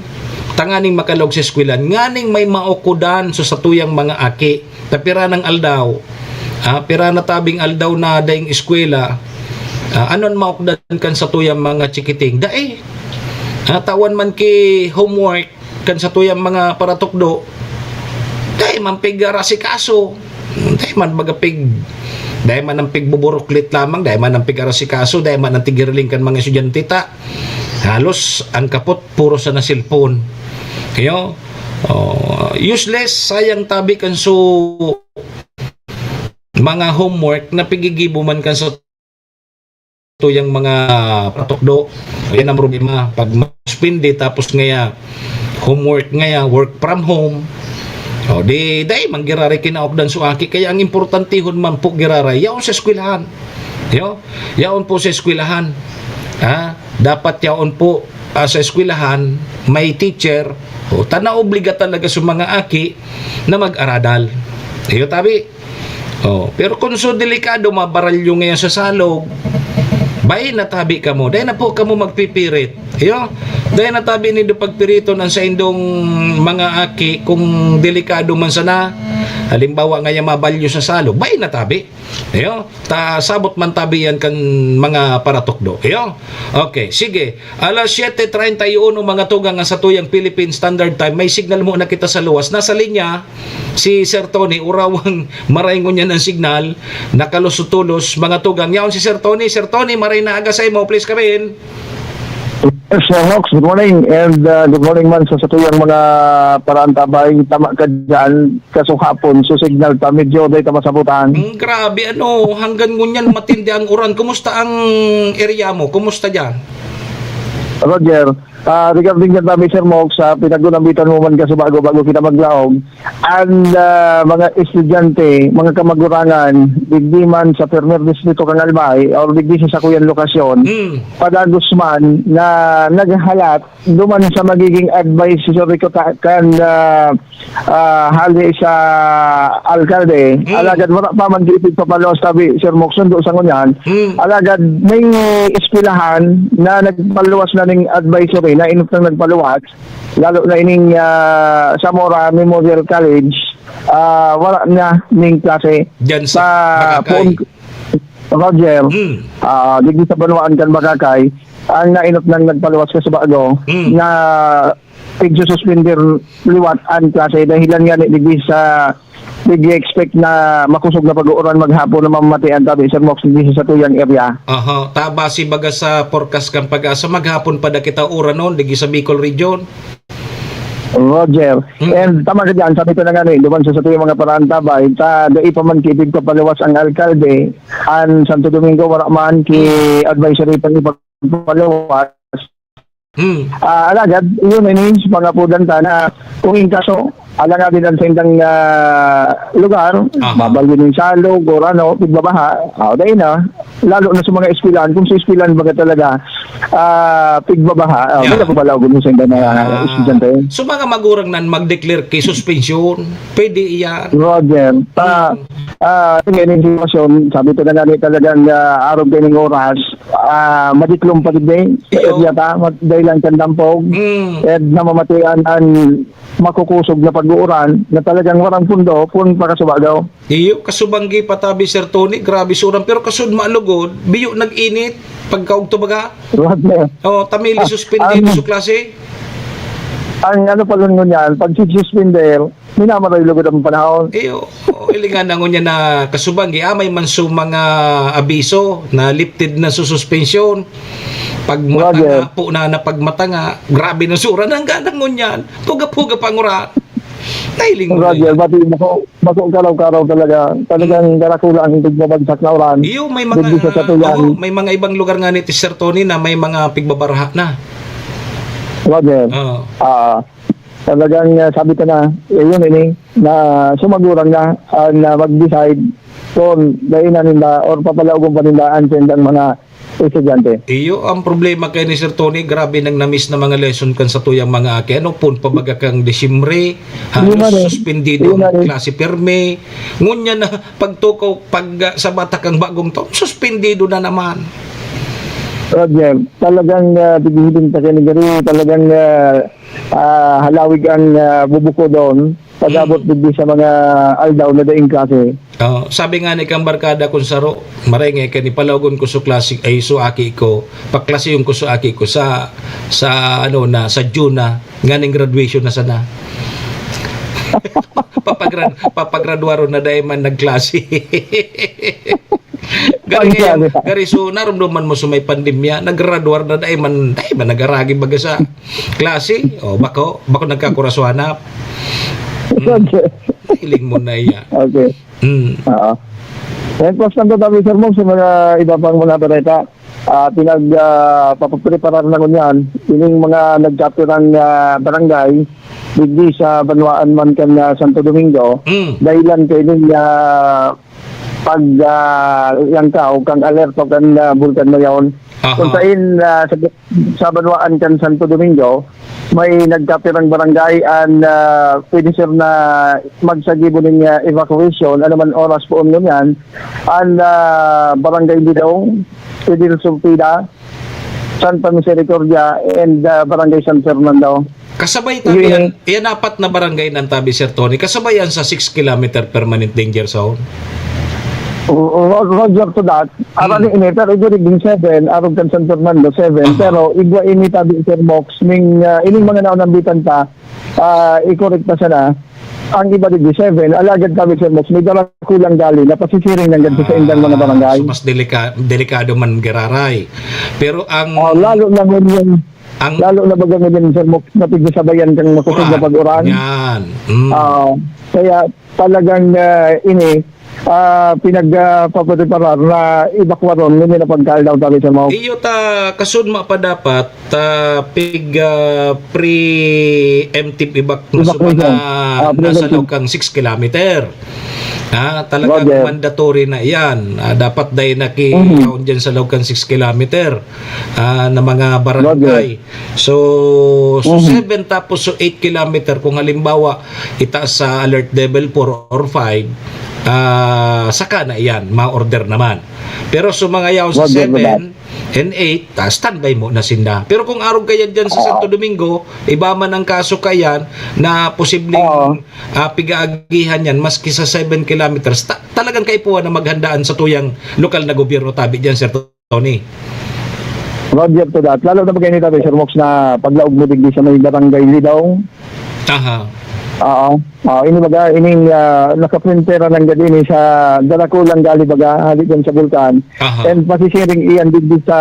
tanganing makalog sa eskwelahan, nganing may maukudan sa satuyang mga aki, ta pira nang aldaw, ah, pira na tabing aldaw na daing eskwela, ah, anon maukdan kan satuyang mga chikiting? Dai. Ah, tawan man ki homework, kan satuyang mga paratukdo, dai man pig-arasikaso. Dai man baga pig-, dai man ang pigbuburuklit lamang, dai man ang pig-arasikaso, dai man ang tigiriling kan mga estudyante ta. Halos ang kapot puro sa na cellphone. Kayo? Oh, useless, sayang tabi kan su mga homework na pigigibo man kan sa tuyang mga patukdo. Yan ang problema. Pag masuspindi, tapos ngaya, homework ngaya, work from home. O, di, dai, manggiraray kinaokdan su aki. Kaya ang importantihon man po, giraray, yaon sa eskwelahan. Yo? Yaon po sa eskwelahan. Ha? Dapat yaon po, ah, sa eskwelahan, may teacher. O, tana obliga talaga sa mga aki na mag-aradal. Iyo, tabi. Oh, pero kung so delikado, mabaralyo ngayon sa salog, bay natabi kamo. Dahil na po kamo magpipirit. Iyo, dahil natabi nindo pagpiriton ang saindong mga aki kung delikado man sana. Halimbawa, ngayon mabalyo sa salog, bay natabi. Iyo, ta sabot man tabi yan kan mga paratukdo. Iyo, okay, sige. Alas siete treinta y uno, mga tugang, ang satuyang Philippine Standard Time. May signal mo na kita sa luwas. Nasa linya, si Sir Tony, urawang maray ngunyan ang signal, nakalusutulos, mga tugang. Yaon si Sir Tony. Sir Tony, maray na aga sa imo, please come in. Yes, Sir Hox, good morning. And, uh, good morning man sa satuyang mga paraantabay. Tama ka dyan, kaso hapon, so signal ta, medyo day ta masabutan. Ang grabe, ano, hanggang ngunyan matindi ang uran. Kumusta ang area mo? Kumusta dyan? Roger, ah, regarding dyan tabi, Sir Mox, sa pinag-unambitan mo man kasi bago, bago kita maglaog, ang, ah, mga estudyante, mga kamagurangan, digdi man sa Primer Distrito kan Albay, or digdi sa sakuyang lokasyon, Hmm. padagos man na naghalat duman sa magiging advisory ko ta-, kan, ah, ah, hali sa alkalde. Hmm. Alagad wala pa man di ipagpapaluwas tabi, Sir Mox, sundo sa ngunyan. Hmm. Alagad may eskwelahan na nagpaluwas na ning advisory, na inot nang nagpaluwas, lalo na ining, ah, Zamora Memorial College, ah, wala na ning klase. Dyan sa sa Bagakay. Poon, Roger, Hmm. ah, digdi sa banwaan kan Bagakay, ang nainot nang nagpaluwas ka sa bago Hmm. na pigsususpender liwat an klase. Dahilan nga ni digdi sa, digdi expect na makusog na pag-uuran maghapon na mamati ang tabi sa Mox digdi sa satuyang area. Aha, ta base baga sa forecast kan Pag-asa, maghapon pa da kita uranon, digdi sa Bicol Region. Roger. Hmm. And tama ka dyan, sabi ko na nga ni, duman sa satuyang mga paraantabay, ta dai pa man kiipig papaluwas ang alkalde, an Santo Domingo, wala man ki advisory pang ipagpaluwas. Hmm. Ah, alagad, yun, ini, mga pudan ta na, kung in kaso, alangan din ang saindang, ah, lugar, Aha. mabalhin yung salog or ano, pigbabaha, ah, dahil na, lalo na sa mga eskwelahan, kung sa eskwelahan baga talaga, ah, pigbabaha, ah, Yeah. wala pa pala ako sa mga Ah. estudyante. So, mga magurang nan mag-declare kay suspensyon, pwede iyan. Roger, ta-, Hmm. ah, sige, yung sitwasyon, sabi ko na nga ni talagang, ah, arog kaining oras, ah, madiklom pa digdi, sa Iyo. area ta, mat-, dahil lang sa dampog, Hmm. eh, namamatian ang makukusog na pag-uuran na talagang warang pundo kun pakasuba daw. Iyo, kasubanggi pa tabi, Sir Tony, grabe sa uran. Pero kasud malugod, biyo nag-init, pagkaugto baga. Roger. Oh, tamili Ah, suspendido ang sa klase. Ang ano pa lang ngunyan, pag suspender, minamaray lugod ang panahon. Iyo, oh, ilingan na ngunyan na kasubanggi, ah, may man su mga abiso na lifted na su suspensyon. Pag Roger. matanga po na, na pag matanga, grabe na sa uran, hanggang na ngunyan, puga-puga pa ang uran. Nailing mo na Roger, yan. Pati bako, bako karaw-karaw talaga. Talagang Hmm. karakula ang pagbabagsak na uran. Iyo, may mga, Digdi sa Satuyan. oo, may mga ibang lugar nga ni Sir Tony na may mga pigbabaraha na. Roger. Oo. Ah, talagang, ah, sabi ko na, eh, yun, ini, na sumagurang na, ah, na mag-decide kung dainan ninda or papalaogon pa ninda ang sendang mga estudyante. Iyo, ang problema kay ni Sir Tony, grabe nang na-miss na mga lesson kan satuyang mga aki. Ano, pon pa baga kang Disyembre, Iyo halos man eh. suspendido Iyo ang man eh. klase pirmi. Ngunyan na pagtukaw, pag, ah, sabata kang bagong taon, suspendido na naman. Roger, talagang, ah, dibihiling ta kay ni Gary, talagang, ah, ah, halawig ang, ah, bubuko doon. Pag-abot Hmm. digdi sa mga aldaw na daing klase. Oh, sabi nga ni kang barkada kong saro, maray nga kani palaogon ko sa klase, ay, sa aki ko, paklaseon ko sa aki ko sa, sa ano na, sa June na, nganing graduation na sana. Papagrad-, papagraduaron na dai man nagklase. Gari Ang ngayon, sabi. gari, so, narumduman mo sa may pandemya, naggraduar na dai man, dai man nagaragi baga sa klase. O, bako, bako nagkakuraswanap. Hmm. Okay. Hiling mo na iya. Okay. Hmm. Oo. Reinforce lang po tabi, Sir Mong, sa mga iba pang mga bareta. Ah, pinag, ah, papapreparar na ngunyan, ining mga nagkapirang, ah, barangay, digdi sa banwaan man kan, ah, Santo Domingo, Hmm. dahilan kay ining, ah, pag, ah, langkaw kan alerto kan, ah, Bulkan Mayon. Aha. Kung sain, ah, sa, sa banwaan kan Santo Domingo, may nagkapirang barangay an, ah, pwede, sir, na magsagibo nin, ah, evacuation, ano man oras poon ngunyan, an, ah, Barangay Lidong, Fidel Sulpida, Santa Misericordia, and, ah, Barangay San Fernando. Kasabay tabi Yun. yan, yan apat na barangay ng tabi, Sir Tony. Kasabay yan sa six kilometer permanent danger zone. Ro-, ro-, Roger to that. Hmm. Arani ini, pero igwa digdi seven, arog kan San Fernando, seven. Aha. Pero igwa ini tabi, Sir Mox, ning, ah, ining mga naunambitan pa, ah, i-correct pa sana. Ang iba digdi seven, alagad tabi, Sir Mox, may darakulang gali na pasisiring nanggad sa saindang mga Ah, barangay. so mas delika-, delikado man giraray. Pero ang Oh, lalo na ngunyan, ang lalo na baga ngunyan, Sir Mox, na pigsasabayan kang makusog na Uran. pag-uran. Yan. Mm. Ah, kaya talagang, ah, ini, ah, pinag, ah, papapreparar na ibakwaron, ngunyan na pagkaaldaw tabi, Sir Mox. Iyo ta, kasudma pa dapat, ah, pig, ah, preemptive evac-, Evacuation. mga Ah, nasa preemptive. loob kang six kilometer. Ah, talagang Roger. mandatory na iyan. Ah, dapat dai naki-, Mhm. yaon dyan sa loob kang six kilometer, ah, na mga barangay. Roger. So, so Mhm. seven tapos so eight kilometer, kung halimbawa, itaas sa alert level four or five, ah, saka na iyan, ma-order naman. Pero so mga yaon sa Roger, seven, Roger. and eight, ah, standby mo na sinda. Pero kung arog kaya dyan sa Oo. Santo Domingo, iba man ang kaso kayan na posibleng, Oo. ah, pigaagihan yan, maski sa seven kilometers, ta-, talagang kaipuhan na maghandaan sa tuyang lokal na gobyerno tabi dyan, Sir Tony. Roger to that. Lalo na pag initabi, Sir Mox, na paglaog mo digdi sa may barangay Lidong. Aha. Oo. Ah, ini baga, ining, ah, nakaprintera lang gad ini sa darakulang gali baga, hali dyan sa Bulkan. Aha. And pasisiring iyan digdi sa,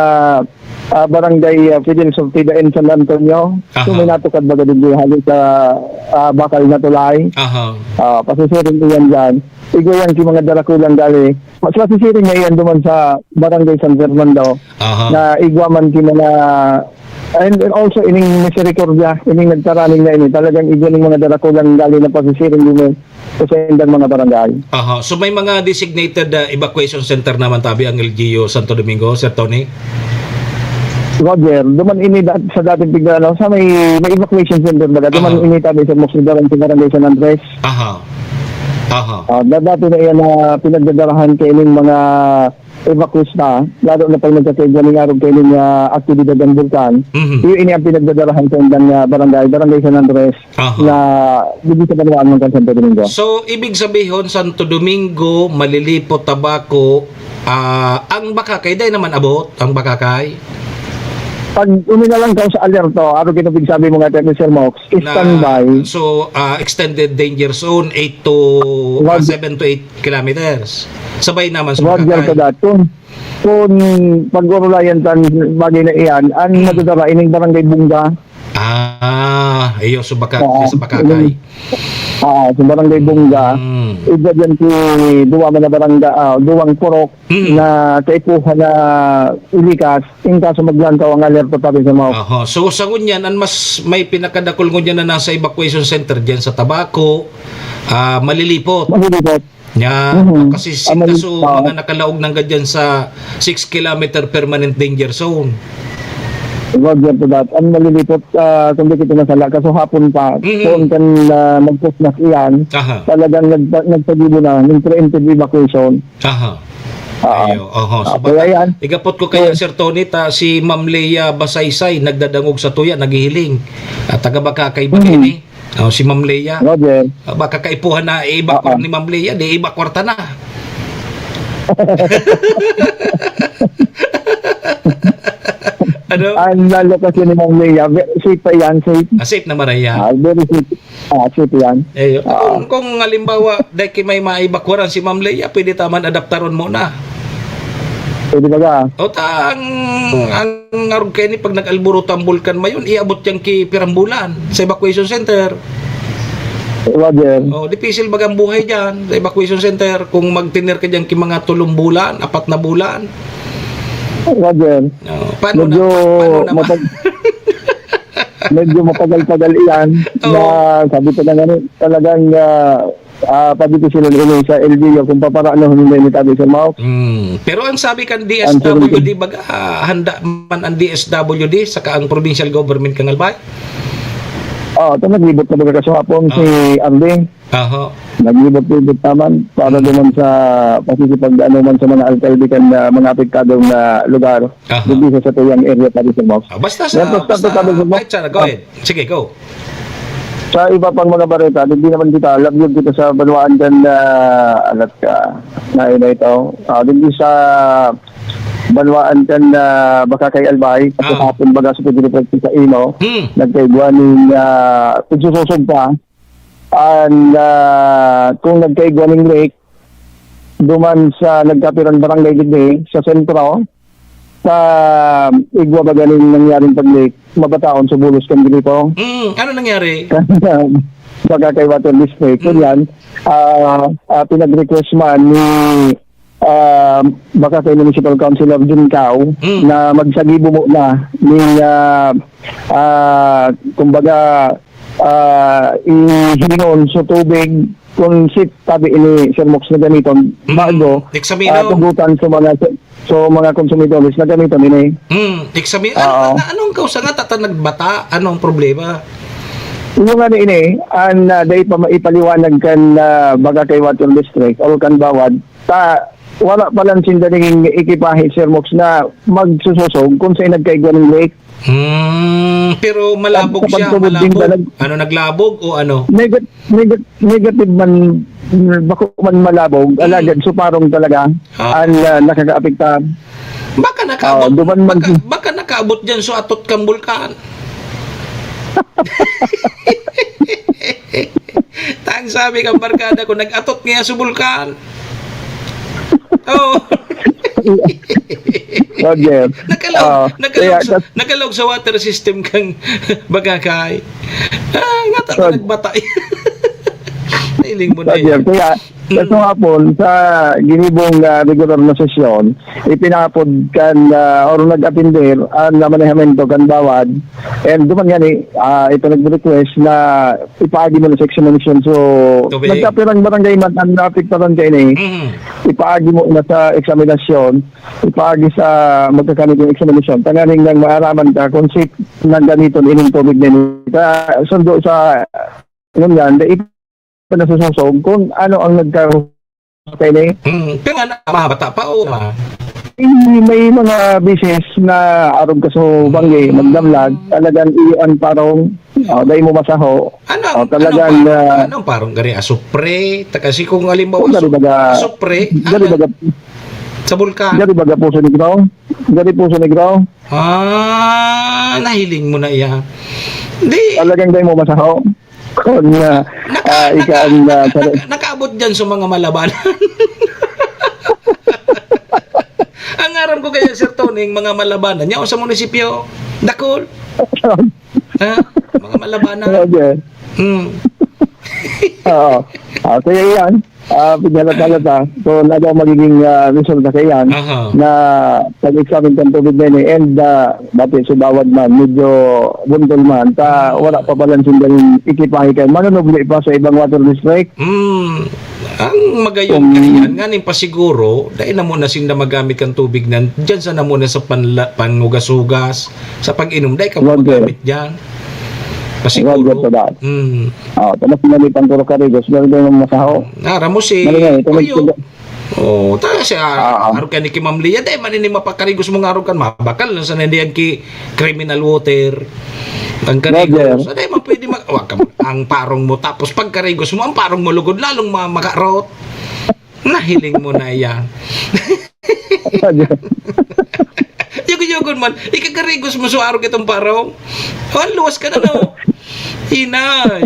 ah, barangay, ah, Fidel Sortida and San Antonio. So, Aha. may natukad baga digdi hali sa, ah, bakal na tulay. Aha. Ah, pasisiring iyan dyan. igwa yan ki mga darakulang gali. Mas masisiring na iyan duman sa Barangay San Fernando, Aha. na igwa man ki mga, and also ining Misericordia, ining nagtaraning na ini, talagang igwa ning mga darakulang gali na pasisiring din sa saindang mga barangay. Aha. So, may mga designated, ah, evacuation center naman tabi ang L G U Santo Domingo, Sir Tony? Roger, duman ini dat-, sa dating pigdano, sa may, may evacuation center baga, duman Aha. ini tabi sa Mosquedaran, sa Barangay San Andres. Aha. Aha. Ah, da-, dati na iyan na pinagdadarahan kaining mga evacuees na, lalo na pag nagkakaigwa ning arog kaining, ah, aktibidad ang bulkan. Mhm. Iyo ini ang pinagdadarahan sa indang, ah, barangay, Barangay San Andres, Aha. na digdi sa banwaan man kan Santo Domingo. So, ibig sabihon, Santo Domingo, Malilipot, Tabaco, ah, ang Bacacay, dai naman abot, ang Bacacay? Pag uminalang ka sa alerto, arog ito pigsabi mo nga, Sir Mox, Na, standby. so, ah, extended danger zone, eight to, ah, Wag- seven to eight kilometers. Sabay naman sa Roger Bacacay. ka dat. Kung, kung pag-urulayan tan bagay na iyan, ang Hmm. madadara ining Barangay Bunga. Ah, iyo, so Bacacay, Oo. sa Bacacay. Oo, sa Barangay Bunga. Hmm. Iba dyan si duwa man na barangay, ah, duwang purok Hmm. na kaipuhan na ilikas, in kaso maglantaw ang alerto tabi sa mga Aha. So, sa ngunyan, ang mas may pinakadakul ngunyan na nasa evacuation center dyan sa Tabaco, ah, Malilipot. Malilipot. Nya, Mhm. kasi Ang sinta mali-, so, oo. mga nakalaog na nga dyan sa six kilometer permanent danger zone. Roger to that. Ang Malilipot, ah, kung di kita masala, kaso hapon pa, Mhm. kung kan, ah, magpusnas iyan, Aha. talagang nagpa-, nagpagibo na ng preemptive evacuation. Aha. Oo. Ayo, oho. So, Ah, baka kaya yan. igapot ko kaya, So, Sir Tony, ta si Ma'am Lea Basaysay, nagdadangog sa tuya, naghihiling. At taga Bacacay ba Mhm. ini? Oh, si Ma'am Lea. Roger. Ah, baka kaipuhan na i-evacuate Oo. ni Ma'am Lea, di evacuate na. Ano? Ang lalo kasi ni Ma'am Lea, ve-, safe pa yan, safe. Ah, safe na maraya. Ah, very safe. Ah, safe yan. Eh, Oo. kung, kung halimbawa, dahil ki may maibakwaran si Ma'am Lea, pwede ta man adaptaron mo na. Pwede ba ka? O ta, ang, Hmm. ang arog kaini, pag nag-alburuto ang bulkan mayon, iabot yan ki pirang bulan sa evacuation center. Roger. O, dipisil baga ang buhay dyan sa evacuation center. Kung magtener ka dyan ki mga tulong bulan, apat na bulan. Roger. O, paano Medyo na, pa-, paano naman? matag-, medyo matagal-tagal iyan Oo. na sabi ko na nga ni, talagang, ah, ah, padipisil ini sa L G U kung paparaan na huminda ini tabi sa mao. Hmm. Pero ang sabi kan Ang D S W D, sabi ko baga, ah, handa man ang D S W D saka ang provincial government kan Albay? Oo, ito naglibot na baga kaso hapon si Ah. Arvin. Aha. Naglibot-libot naman para Hmm. naman sa pakikipag-ano man sa mga alkalde kan, ah, mga apektadong, ah, lugar. Aha. Digdi sa satuyang area tabi sa mao. Ah, basta sa, Yan, basta basta, tabi sa mao. Ay, sana, go ahead. Sige, go. Sa iba pang mga bareta, digdi naman kita, labyog kita sa banwaan kan, ah, alat ka, na ina ito. Ah, digdi sa banwaan kan, ah, Bacacay Albay, Ah. pagkahapon baga sa Pedro Francis sa Ino, Hmm. nagkaigwa ning, ah, pagsusosog pa. And, ah, kung nagkaigwa ning leak, duman sa nagkapirang barangay digdi sa sentro, sa igwa ba ganing nangyaring pag-leak, mabataon sa bulos kan gripo. Mm, ano nangyari? Bacacay Water District, Mm. kunyan, ah, ah, pinag-request man ni, ah, Bacacay Municipal Councilor Juncao Mm. na magsagibo muna ning, ah, ah, kumbaga, ah, ihilingon sa tubig kung safe tabi ini, Sir Mox, na gamiton Mm. bago, Examino. ah, tugutan sa mga, sa mga konsumidores na gamiton ini. Mm. Examino. Ano, Oo. na, anong kausa nga tata nagbata? Anong problema? Yung ano ini, ang, ah, dahil pa maipaliwanag kan, ah, Bacacay Water District or kan Bawad, ta, wala pa lang sinda naging ekipahe, Sir Mox, na magsusosog kung saan nagkaigwa ng leak. Hmm, pero malabog At sa siya, pagtubod din malabog. Talag- Ano, naglabog o ano? Negat-, negat-, negative man, bako man malabog, Hmm. alagad suparong talaga Ah. ang, ah, nakakaapektahan. Baka nakaabot, Ah, duman man baka, si- baka nakaabot dyan sa atot kang bulkan. Tang sabi kang barkada ko, nag-atot niya sa bulkan. Oo. Roger. Nakalaog, Ah, nakalaog kaya sa, kas- nakalaog sa water system kang Bacacay. Ah, nga ta Rod. Nagbatay. Ay, Hiling mo na Roger, yan. Kaya, Mm. ito nga po, sa ginibong, ah, regular na sesyon, ipinapod kan, ah, or nag-atender ang manehamento kan BAWAD. And duman nga ni, ah, ito nag-request na ipaagi mo na sa examination. So, Tubig. nagkapirang barangay man ang naapektaran kaini, Mm. ipaagi mo na sa examination, ipaagi sa magkakanitong examination. Tanganing nang maaraman ka kung safe na gamiton ining tubig na ini. Sa sundo sa, ano yan, dai pa nasusosog kung ano ang nagka-, kaini. Mm, pero nga na, mga bata pa o ma? Eh, may mga beses na arog ka sa banggi, magdamlag, talagang iyo ang parong, oh, dai mo masaho. Ano ang, Oh, talagang, ano ang parong, ah, ano ang parong gari? Asupre? Ta-, kasi kung halimbawa, Kung gari asupre, baga, asupre, gari ano? baga, Sa bulkan? Gari baga Poso Negro? Gari Poso Negro? Ah, nahiling mo na iya. Di. Talagang dai mo masaho. Kung, ah, Naka-, ah, ika naka-, ang, ah, naka-, nakaabot dyan sa mga malabanan. Ang aram ko kaya, Sir Tony, yung mga malabanan, yaon sa munisipyo, dakul. Ha? Mga malabanan. Okay. Hmm. Oo. Ah, kaya yan. Ah, pinalat-palat, ah. So, ano ang magiging, ah, resulta kaya yan? Aha. Na pag-examine kan tubig na ini, and, ah, dati sa BAWAD man, medyo buntol man. Ta, wala pa pala sindang ekipahe kay manunubli pa sa ibang water district. Hmm. Ang magayon Um, kaya yan, nganing pasiguro, dai na muna sinda magamit kan tubig na, dyan sa na muna sa panla-, panhugas-hugas, sa pag-inom, dai ka Wag, magamit dyan. Pasiguro. Wag, wag, wag. Mm. Ah, tapos mali pang puro karigos, meron din yung masaho. Ah, Ramos, eh. Mali nga, eh. Oyo. Oh, ta siya, Ah, ah. Arog ka ni Kimamlia, dai man ini mapakarigos mo nga arog kan, mabakal na sa nandiyan ki criminal water. Ang karigos, Roger. Dai man pwede mag-, wa ka, ang parong mo, tapos pagkarigos mo, ang parong mo lugod, lalong ma-, makarot. Nahiling mo na yan. Roger. Yugo-yugon man, ikakarigos mo sa arog itong parong. Oh, luwas ka na, no? Hinay.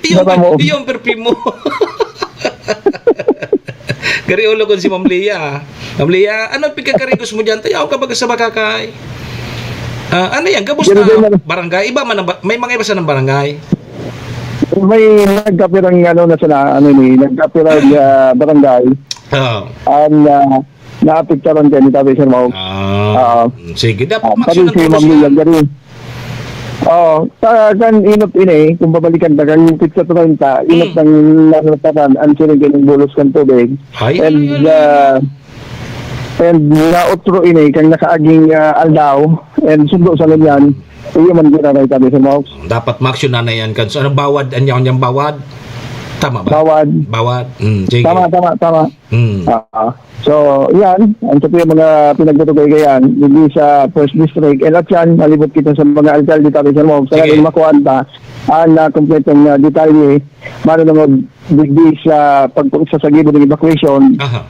Iyo, Baka mo. Iyo ang perfume mo. Gari ulo kon si Ma'am Leah. Ma'am Leah, ano pagkakarigos mo dyan? Tayaw ka baga sa makakay. Ah, ano yan? Gabos Ganun na din, ano? Barangay? Iba man ang ba-, may mga iba sa ng barangay. May nagkapirang ano na sila, ano ni, nagkapirang, ah, barangay. Oo. Ang, ah, naapektaran kayo ni Tatay Sir Mau. Ah, Oo. Sige. Dapat Ah, pati maksyonan si po Ma'am siya. Leah, gari. Oo, sa kan inot ini, kung babalikan ta, kan pitsa treinta, inot Hmm. ang narataran, ang siring kaning bulos kan tubig. Ay, And, ay, ay, ay. ah, and nautro ini, kan nakaaging, ah, aldaw, and sundo sa ngunyan, iyo man giraray tabi sa Mox. Dapat maksyonan na yan kan. So, ano, BAWAD? Ano yan, BAWAD? Tama ba? BAWAD. BAWAD. Mm, sige. Tama, tama, tama. Mm. Ah, so, yan. Ang sa mga pinagtutugay-gayan, hindi sa first district. And at yan, malibot kita sa mga alkalde, tabi sa Mox. Sige. Talagang makuhaan ta ang, ah, kompletong, ah, detalye. Mano na mag-, digdi sa pag-, sa sagibo ng evacuation. Aha.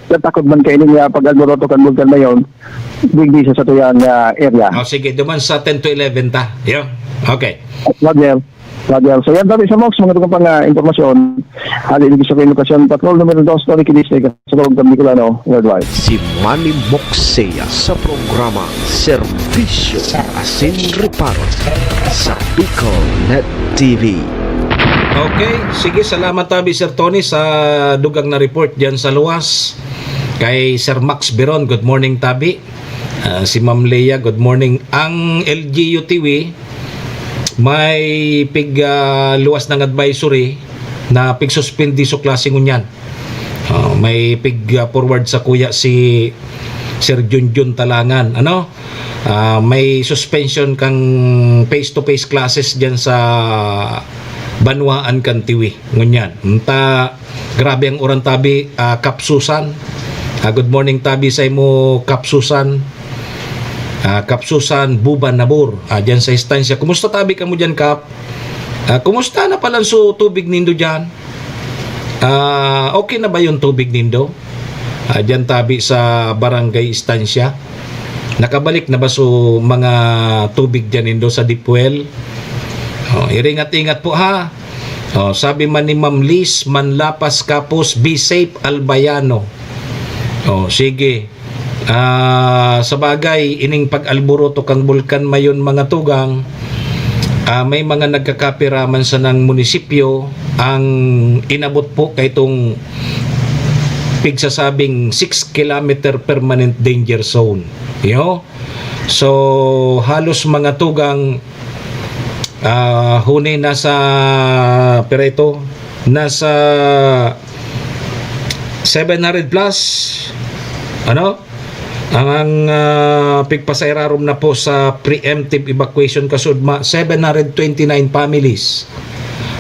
Natakod man kayo niya pag-alboroto kan Bulkan Mayon, digdi sa satuyang, ah, area. Oh, sige, duman sa ten to eleven ta. Yo. Okay. Roger. Roger. So yan, tabi sa Mox, mga dugang pang, ah, impormasyon. Hali dito sa Queen Location, Patrol numero dos, Tony Kidis, sa Loob ng Bicolano, worldwide. Si Manny Moxea sa programa Serbisyo sa Asin Reparo sa Bicol Net T V. Okay, sige, salamat tabi, Sir Tony, sa dugang na report diyan sa luwas kay Sir Max Biron. Good morning, tabi. Ah, si Ma'am Leah, good morning. Ang L G U T V, may pig, ah, luwas ng advisory na pig-suspend di so klase ngunyan. Oh, may pig, ah, forward sa kuya si Sir Junjun Talangan. Ano? Ah, may suspension kang face-to-face classes diyan sa banwaan kan Tiwi. Ngunyan. Unta, grabe ang uran tabi, ah, Kap Susan. Ah, good morning tabi sa imo, Kap Susan. Ah, Kap Susan, Buban, Nabor. Ah, diyan sa Estancia. Kumusta tabi kamo diyan, Kap? Ah, kumusta na pala so tubig nindo diyan? Ah, okay na ba yung tubig nindo? Ah, diyan tabi sa Barangay Estancia. Nakabalik na ba so mga tubig diyan nindo sa deep well? Oh, iringat-ingat po, ha. Oh, sabi man ni Ma'am Liz Manlapas Kapos, "Be safe, Albayano." Oh, sige. Ah, sa bagay, ining pag-alboroto kang Bulkan Mayon, mga tugang, ah, may mga nagkakapiraman sa nang munisipyo, ang inabot po kay itong pigsasabing six kilometer permanent danger zone. Yo? So, halos mga tugang, ah, huni nasa, pira ito? Nasa seven hundred plus, ano? Ang, ang, ah, pigpasairarom na po sa preemptive evacuation kasudma, seven hundred twenty-nine families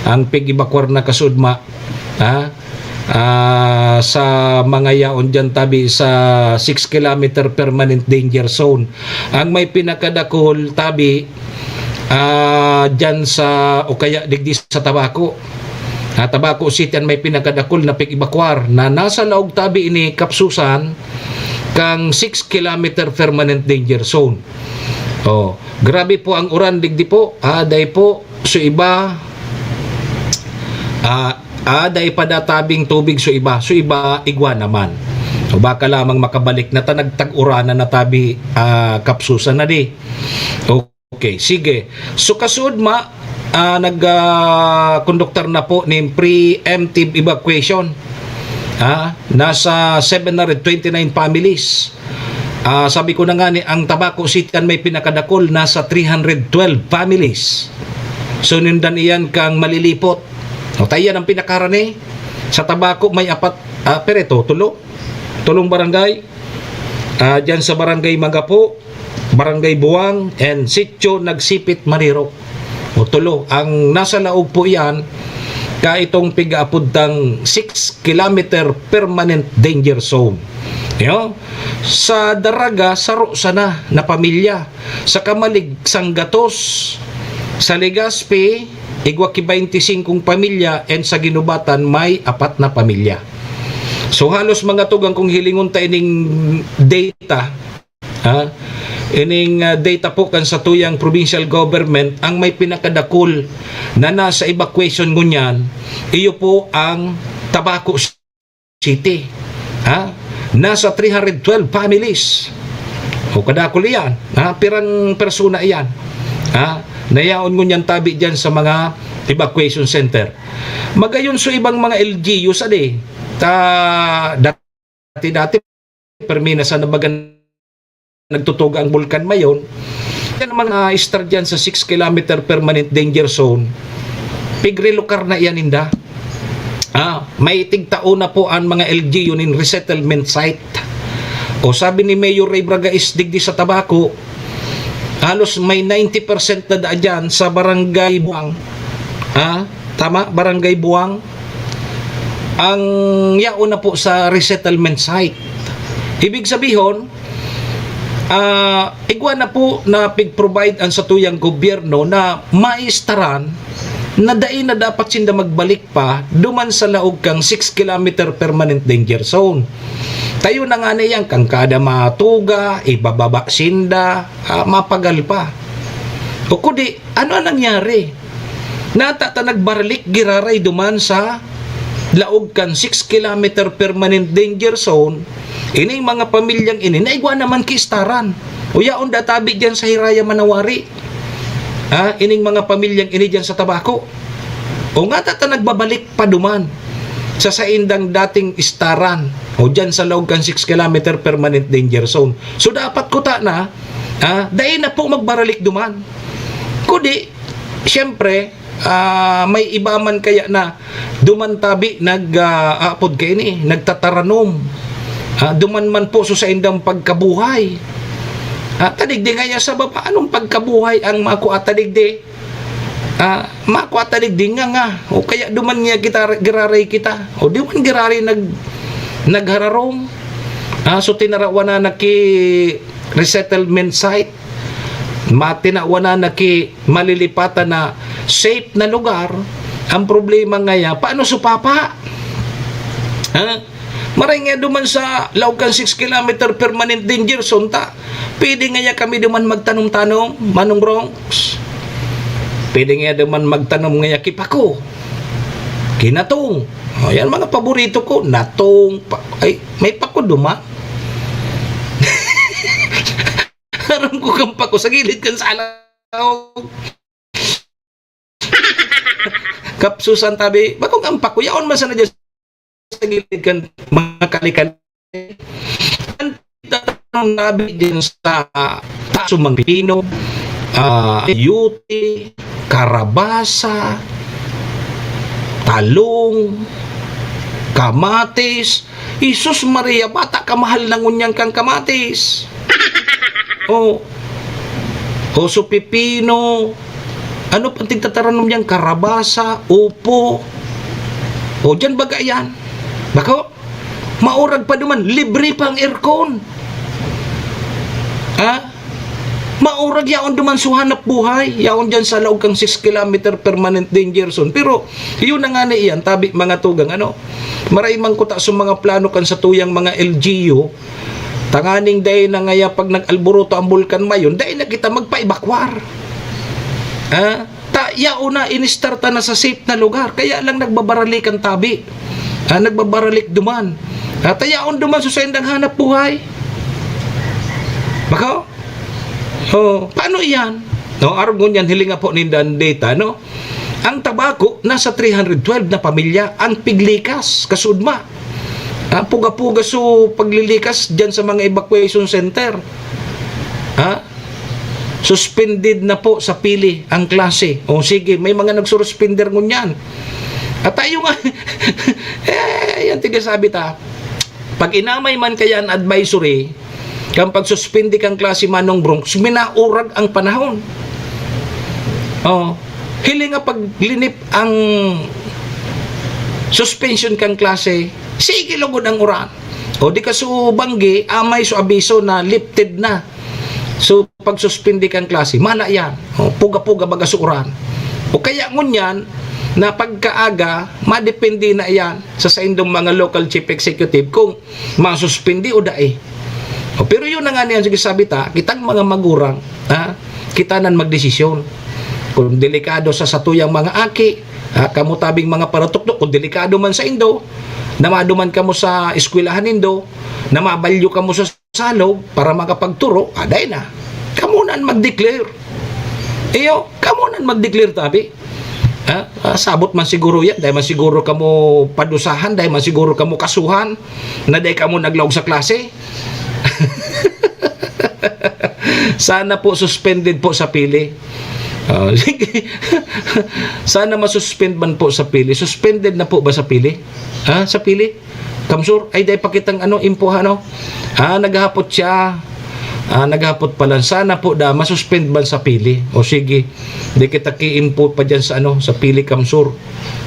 ang pig-evacuar na kasudma, ha? Ah, sa mga yaon dyan tabi sa six kilometer permanent danger zone. Ang may pinakadakul tabi, ah, dyan sa, o kaya digdi sa Tabaco. Ah, Tabaco City ang may pinakadakul na pig-evacuar na nasa laog tabi ini kapsusan kang six kilometer permanent danger zone. Oh, grabe po ang uran digdi po. Ah, dai po, so iba, ah, ah, dai pa da tabing tubig, so iba, so iba, igwa naman. O baka lamang makabalik na ta nagtag-uranan na tabi, ah, kapsusan na di. Okay, sige. So, kasudma, ah, nag, ah, konduktar na po nin preemptive evacuation. Ha? Nasa seven hundred twenty-nine families. Ah, sabi ko na nga ni, ang Tabaco City an may pinakadakul, nasa three hundred twelve families. So, nindan iyan kang malilipot. O, tayo yan ang pinakarani. Sa Tabaco, may apat, ah, pira ito, tulo? Tulong barangay. Ah, dyan sa Barangay Magapo, Barangay Buwang, and Sitio Nagsipit, Marirok. O tulo, ang nasa laog po iyan, ka itong pigaapod tang six kilometer permanent danger zone. Yo? Sa Daraga, saro sana na pamilya. Sa Camalig, sanggatos. Sa Legazpi, igwa ki baynti singkong pamilya, and sa Guinobatan, may apat na pamilya. So, halos mga tugang kung hilingon ta ining data, ha? Ining, ah, data po kan satuyang provincial government, ang may pinakadakul na nasa evacuation ngunyan, iyo po ang Tabaco City. Ha? Nasa three hundred twelve families. O kadakul iyan, ha? Pirang persona iyan, ha? Nayaon ngunyan tabi diyan sa mga evacuation center. Magayon so ibang mga L G U sa di, ta, dati-dati, permi na sa nabagan nagtutuga ang Bulkan Mayon. Yan ang mga istar dyan sa six kilometer permanent danger zone. Pigrilokar na iyan ninda. Ah, may tigtao na po ang mga L G U nin resettlement site. O sabi ni Mayor Ray Bragais digdi sa Tabaco, halos may ninety percent na daa dyan sa Barangay Buang. Ha? Tama? Barangay Buang. Ang yaon na po sa resettlement site. Ibig sabihon, ah, igwa na po na pig-provide ang satuyang gobyerno na maistaran na dai na dapat sinda magbalik pa duman sa laog kang six kilometer permanent danger zone. Tayo na nga na yan, kang kada matuga, ibababa sinda, ah, mapagal pa. O kudi, ano ang nangyari? Nata ta nagbaralik giraray duman sa laog kan six kilometer permanent danger zone, ining mga pamilyang ini naigwa naman kistaran. Uyaon da tabi diyan sa Hiraya Manawari. Ha? Ining mga pamilyang ini diyan sa Tabaco. O nga ta, ta nagbabalik pa duman sa saindang dating istaran o diyan sa laog kan six kilometer permanent danger zone. So dapat kuta na, ha? Dai na po magbaralik duman. Kudi, siyempre, ah, may iba man kaya na duman tabi nag, ah, apod kaini, nagtataranom. Ah, duman man po so saindang pagkabuhay. Ah, tadigdi ngaya sa baba, anong pagkabuhay ang makua tadigdi? Ah, makua tadigdi nga nga. O kaya duman nga kita, giraray kita. O duman giraray nag, naghararom. Ah, so tinarawan na naki resettlement site. Matinawan na naki malilipatan na safe na lugar. Ang problema ngaya, paano su papa? Ha? Maray nga duman sa laog kan six kilometer permanent danger zone ta. Pwede ngaya kami duman magtanom-tanom, Manong Bronx. Pwede ngaya duman magtanom ngaya ki pako. Ki natong. O, yan mga paborito ko. Natong, pa, ay, may pako duman. Aram ko kang pako sa gilid kan salaog. Kapsusan tabi, bakong ampak ko, yaon man sana dyan sa gilid kan mga kali-kali. Ang tabi dyan sa taso, mga pipino, ah, ayuti, karabasa, talong, kamatis. Jesus Maria, bata ka, mahal na ngunyan kang kamatis. Oh. Oso pipino. Ano pang tigtataranom niyan? Karabasa, upo. O, dyan baga yan. Bako? Maurag pa duman, libre pa ang aircon. Ha? Maurag yaon duman sa hanap buhay. Yaon dyan sa laog kang six kilometer permanent danger zone. Pero, yun na nga na iyan, tabi mga tugang, ano? Maray man kuta sa mga plano kan sa tuyang mga L G U, tanganing dai na ngaya pag nag-alboroto ang bulkan mayon, dai na kita magpa-evacuar. Ha? Ta, yaon na, inistar ta na sa safe na lugar. Kaya lang nagbabaralik ang tabi. Ha? Nagbabaralik duman. Ha? Ta yaon duman sa saindang hanap buhay. Bako? Oh, paano iyan? No, arog ngunyan, hilinga po ninda ang data, no? Ang Tabaco, nasa three hundred twelve na pamilya ang piglikas, kasudma. Ah, puga-puga so paglilikas dyan sa mga evacuation center. Ha? Suspended na po sa Pili ang klase. O sige, may mga nagsuruspender ngunyan. At tayo nga, eh, yan tigasabi ta. Pag inamay man kaya ang advisory, kang pagsuspindi kang klase, Manong Bronx, minaurag ang panahon. Oh, hiling nga paglinip ang suspension kang klase, sige lugod ang uran. O di ka so banggi, amay so abiso na lifted na. So, pagsuspindi kang klase, mala yan. O, puga-puga baga so uran. O kaya ngunyan, na pagkaaga, madepende na yan sa saindong mga local chief executive kung masuspindi o dai. O, pero yun na nga niyan, sige, sabi ta, kitang mga magurang, ha, kita nan magdesisyon. Kung delikado sa satuyang mga aki, ha, kamo tabing mga paratukdo, kung delikado man sa indo, na maduman kamo sa eskwelahan nindo, na mabalyo kamo sa salog para makapagturo, aday na. Kamo na an mag-declare. Iyo, kamo na an mag-declare, tabi. Ha? Ah, sabot man siguro yan. Dahil man siguro kamo padusahan, dahil man siguro kamo kasuhan, na dahil kamo naglaog sa klase. Sana po suspended po sa Pili. Oh, sige. Sana masuspend man po sa Pili. Suspended na po ba sa Pili? Ha? Sa Pili? Kamsur, ay, dai pa kitang ano, impuha, no? Ah, naghapot siya. Ah, naghapot pala. Sana po da, masuspend man sa Pili. O sige, di kita ki-impo pa dyan sa ano, sa Pili, Kamsur.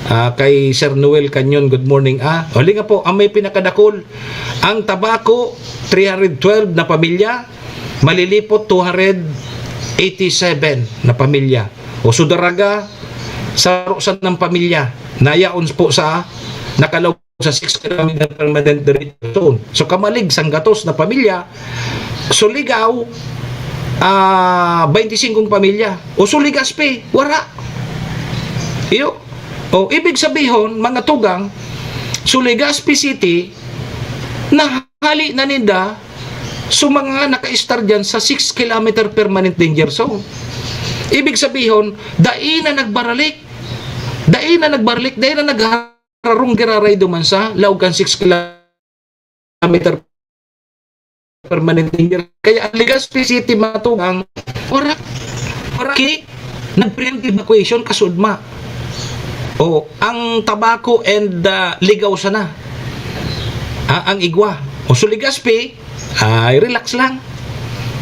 Ah, kay Sir Noel Canyon, good morning. Ah, huli nga po, ang may pinakadakol, ang Tabaco, three hundred twelve na pamilya, Malilipot, two hundred eighty-seven na pamilya. O Sudaraga, saro sanang pamilya, nayaon po sa, nakalaog sa six kilometer permanent danger zone. So, kamalig, sanggatos na pamilya. Surigao, ah, baynti singkong pamilya. O Surigao SP, wara. Iyo. O, ibig sabihon, mga tugang, Surigao SP City, nahali na ninda so mga naka-estar dyan sa six kilometer permanent danger zone. Ibig sabihon, dai na nagbaralik. Dai na nagbaralik, dai na naghararong giraray duman sa laog kan six kilometer permanent danger. Kaya ang Legazpi City, mga tugang, wara, wara ki, nag-preempt evacuation, kasudma. O, ang Tabaco and, ah, Ligao sana. Ah, ang igwa. O, so Legazpi, ay, relax lang.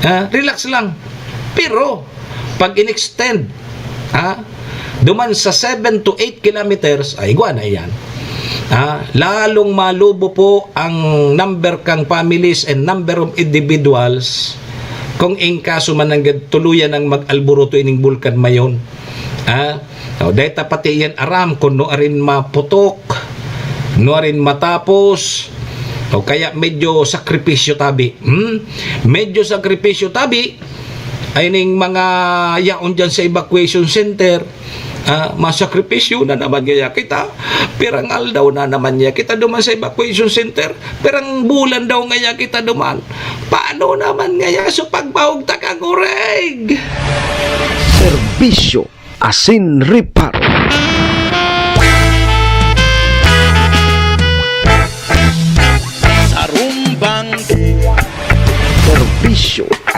Ah, relax lang. Pero, pag in-extend, ah, duman sa seven to eight kilometers, ay, igwa na iyan. Ah, lalong malubo po ang number kang families and number of individuals kung in kaso man nanggad tuluyan ang mag-alboroto ining bulkan mayon. Ah, o, dahil ta pati iyan aram kung no arin maputok, no arin matapos, o kaya medyo sakripisyo tabi. Hmm? Medyo sakripisyo tabi, ay ning mga yaon dyan sa evacuation center, ah, masakripisyo na naman ngaya kita. Pirang aldaw na naman ngaya kita duman sa evacuation center. Pirang bulan daw ngaya kita duman. Paano naman ngaya so pagbaog ta kan oreg? Serbisyo asin reparo.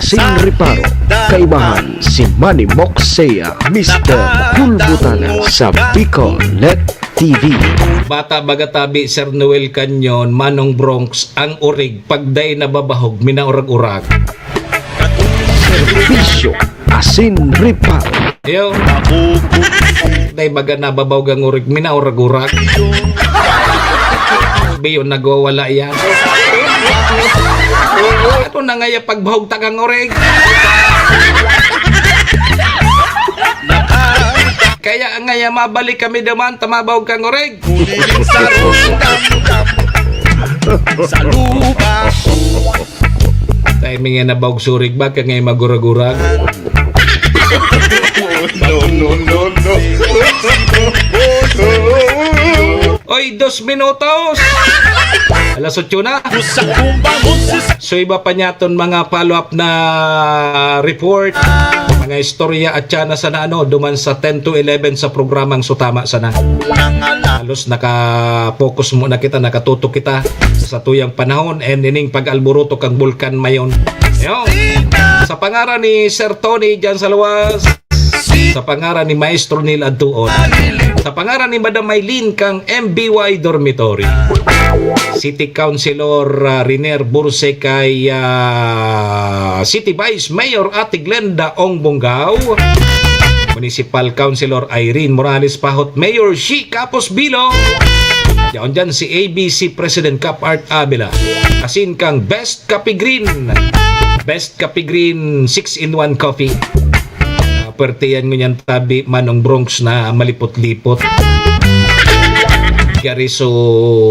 Asin Reparo, kaibahan si Manny Moxea, Mister Kulbutana sa Biconet T V. Bata baga tabi, Sir Noel Canyon, Manong Bronx, ang orig, pag dai nababahog, minaurag-urag. Serbisyo, Asin Reparo. Yo. Dai baga nababahog ang orig, minaurag-urag. Biyon nagwawala yan. Ano na ngaya pagbahog ta kan orig? Kaya ngaya mabalik kami duman ta mabahog kan orig. Uling sa rudam-dam sa lupa. Timing yan na baog surig ba, kaya ngayon magurag-urag. No, no, no, no. Oy, dos minutos! Alas otso na. Sa kumbang, So, iba pa niya ton mga follow-up na report, mga istorya at siya na sana ano, duman sa ten to eleven sa programang Sutama Sana. Halos naka-focus muna kita, nakatutok kita sa tuyang panahon and ining pag-alburuto kang Bulkan Mayon. Yo. Sa pangaran ni Sir Tony dyan sa luwas, sa pangaran ni Maestro Neil Adtuon, sa pangaran ni Madam Maylene kang M B Y Dormitory, City Councilor, ah, Riner Burse kay, ah, City Vice Mayor Ate Glenda Ong Bongao, Municipal Councilor Irene Morales Pahot, Mayor Shi Capos Bilo, yaon dyan si A B C President Cap Art Avila, asin kang Best Kape Green, Best Kape Green six-in-one Coffee. Ah, pwerte yan ngunyan tabi, Manong Bronx na malipot-lipot. Gari so,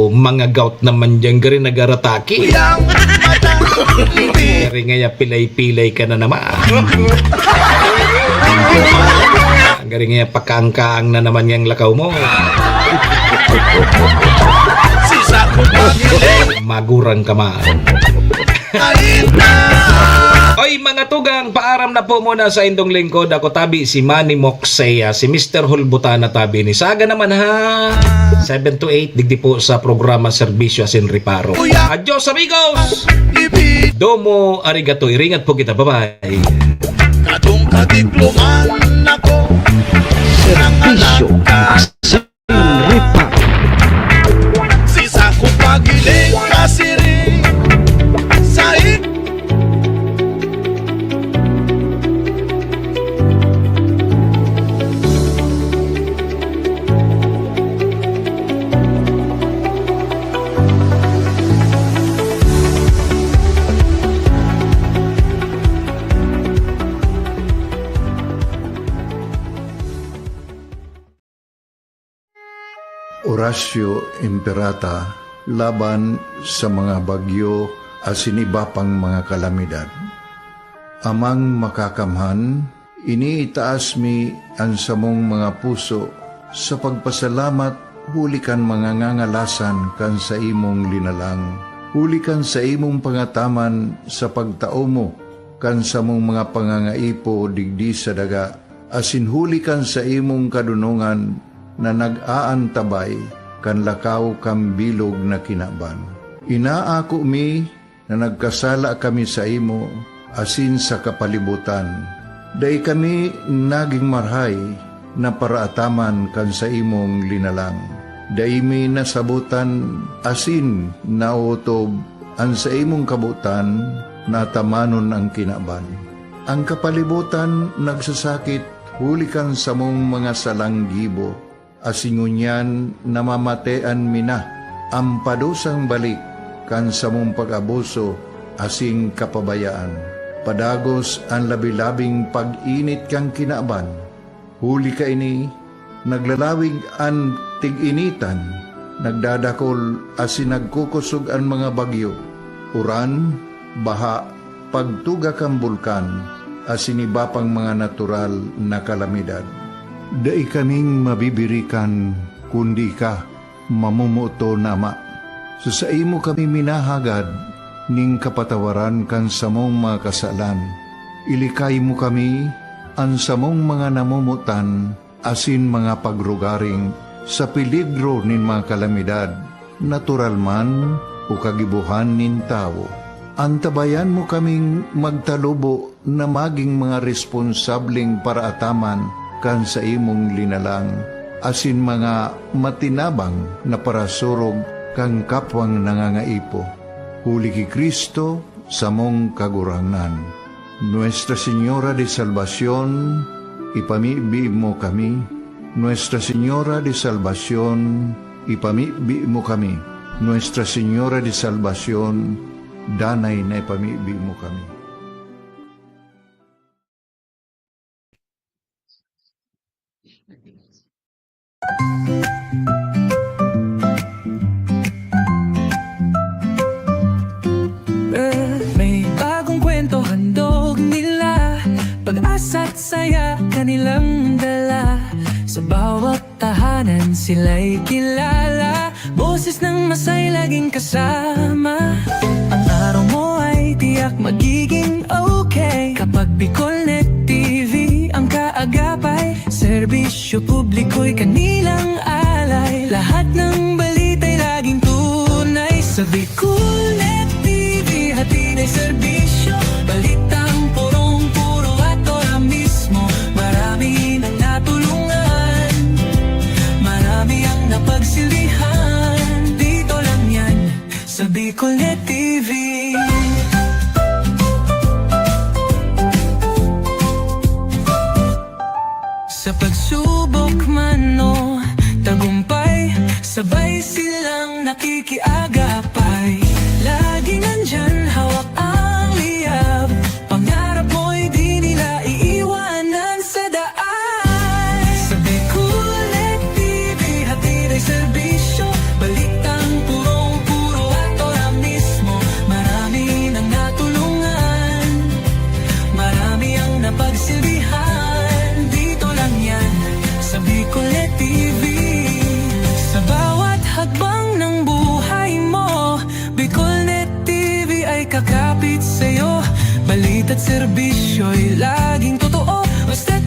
mga gout naman dyan, gari nagarataki. Gari ngaya pilay-pilay ka na naman. Gari ngaya pakaang-kaang na naman yang lakaw mo. Magurang ka man. Oy, mga tugang, paaram na po muna sa indong lingkod. Ako tabi, si Manny Moxea, si Mister Hulbutana tabi ni Saga naman ha. Seven to eight, digdi po sa programa Serbisyo Asin Reparo. Adios, amigos! Domo arigato, iringat po kita. Bye-bye. Kadong katikloman ako. Serbisyo Asin Reparo. Si sako pagiling kasiring sa i- Orasyo Imperata laban sa mga bagyo asin iba pang mga kalamidad. Amang Makakamhan, iniitaas mi an samong mga puso sa pagpasalamat huli kan mga ngangalasan kan saimong linalang, huli kan saimong pangataman sa pagtao mo kan samong mga pangangaipo digdi sa daga, asin huli kan saimong kadonongan na nag-aantabay kan lakaw kan bilog na kinaban. Inaako mi na nagkasala kami saimo asin sa kapalibotan. Dai kami nagin marahay na paraataman kan saimong linalang. Dai mi nasabotan asin naotob an saimong kabotan na atamanon an kinaban. An kapalibotan nagsasakit huli kan samong mga salang gibo, asin ngunyan namamatean mi na an padusang balik kan samong pag-abuso asin kapabayaan. Padagos an labi-labing pag-init kan kinaban. Huli kaini, naglalawig an tig-initan, nagdadakol asin nagkukosog an mga bagyo, uran, baha, pagtuga kan bulkan, asin iba pang mga natural na kalamidad. Dai kaming mabibirikan kundi ika, mamomoton na Ama. Sa saimo kami minahagad nin kapatawaran kan samong mga kasalan. Ilikay mo kami, an samong mga namomotan asin mga pagrugaring, sa peligro nin mga kalamidad, natural man o kagibohan nin tawo. Antabayan mo kaming magtalubo na magin mga responsableng paraataman kan saimong linalang, asin mga matinabang na parasurog kan kapwang nangangaipo. Huli ki Cristo, samong Kagurangnan. Nuestra Señora de Salvacion, ipamibi mo kami. Nuestra Señora de Salvacion, ipamibi mo kami. Nuestra Señora de Salvacion, danay na ipamibi mo kami. May bagong kwento handog nila, pag-asa't saya kanilang dala. Sa bawat tahanan sila'y kilala, boses ng masay laging kasama. Ang araw mo ay tiyak magiging okay kapag Bicolnet T V ang kaagapay. Serbisyo publiko'y kanilang alay. Lahat ng balita'y laging tunay. Sa Bicolnet T V, hatid ay serbisyo. Balitang purong-puro at ora mismo. Marami nang natulungan. Marami ang napagsilbihan. Dito lang yan, sa Bicolnet T V. Sa pagsubok man o tagumpay, sabay silang nakikiagapay. Laging nandyan, hawak ang liyab. Pangarap mo'y di nila iiwanan sa daan. Sa Bicolnet T V, hatid ay serbisyo. Balitang purong-puro at ora mismo. Marami nang natulungan. Marami ang napagsilbihan. Dito lang yan, sa Bicolnet T V. Sa bawat hakbang ng buhay mo, Bicolnet T V ay kakapit sa'yo. Balita't serbisyo'y laging totoo. Basta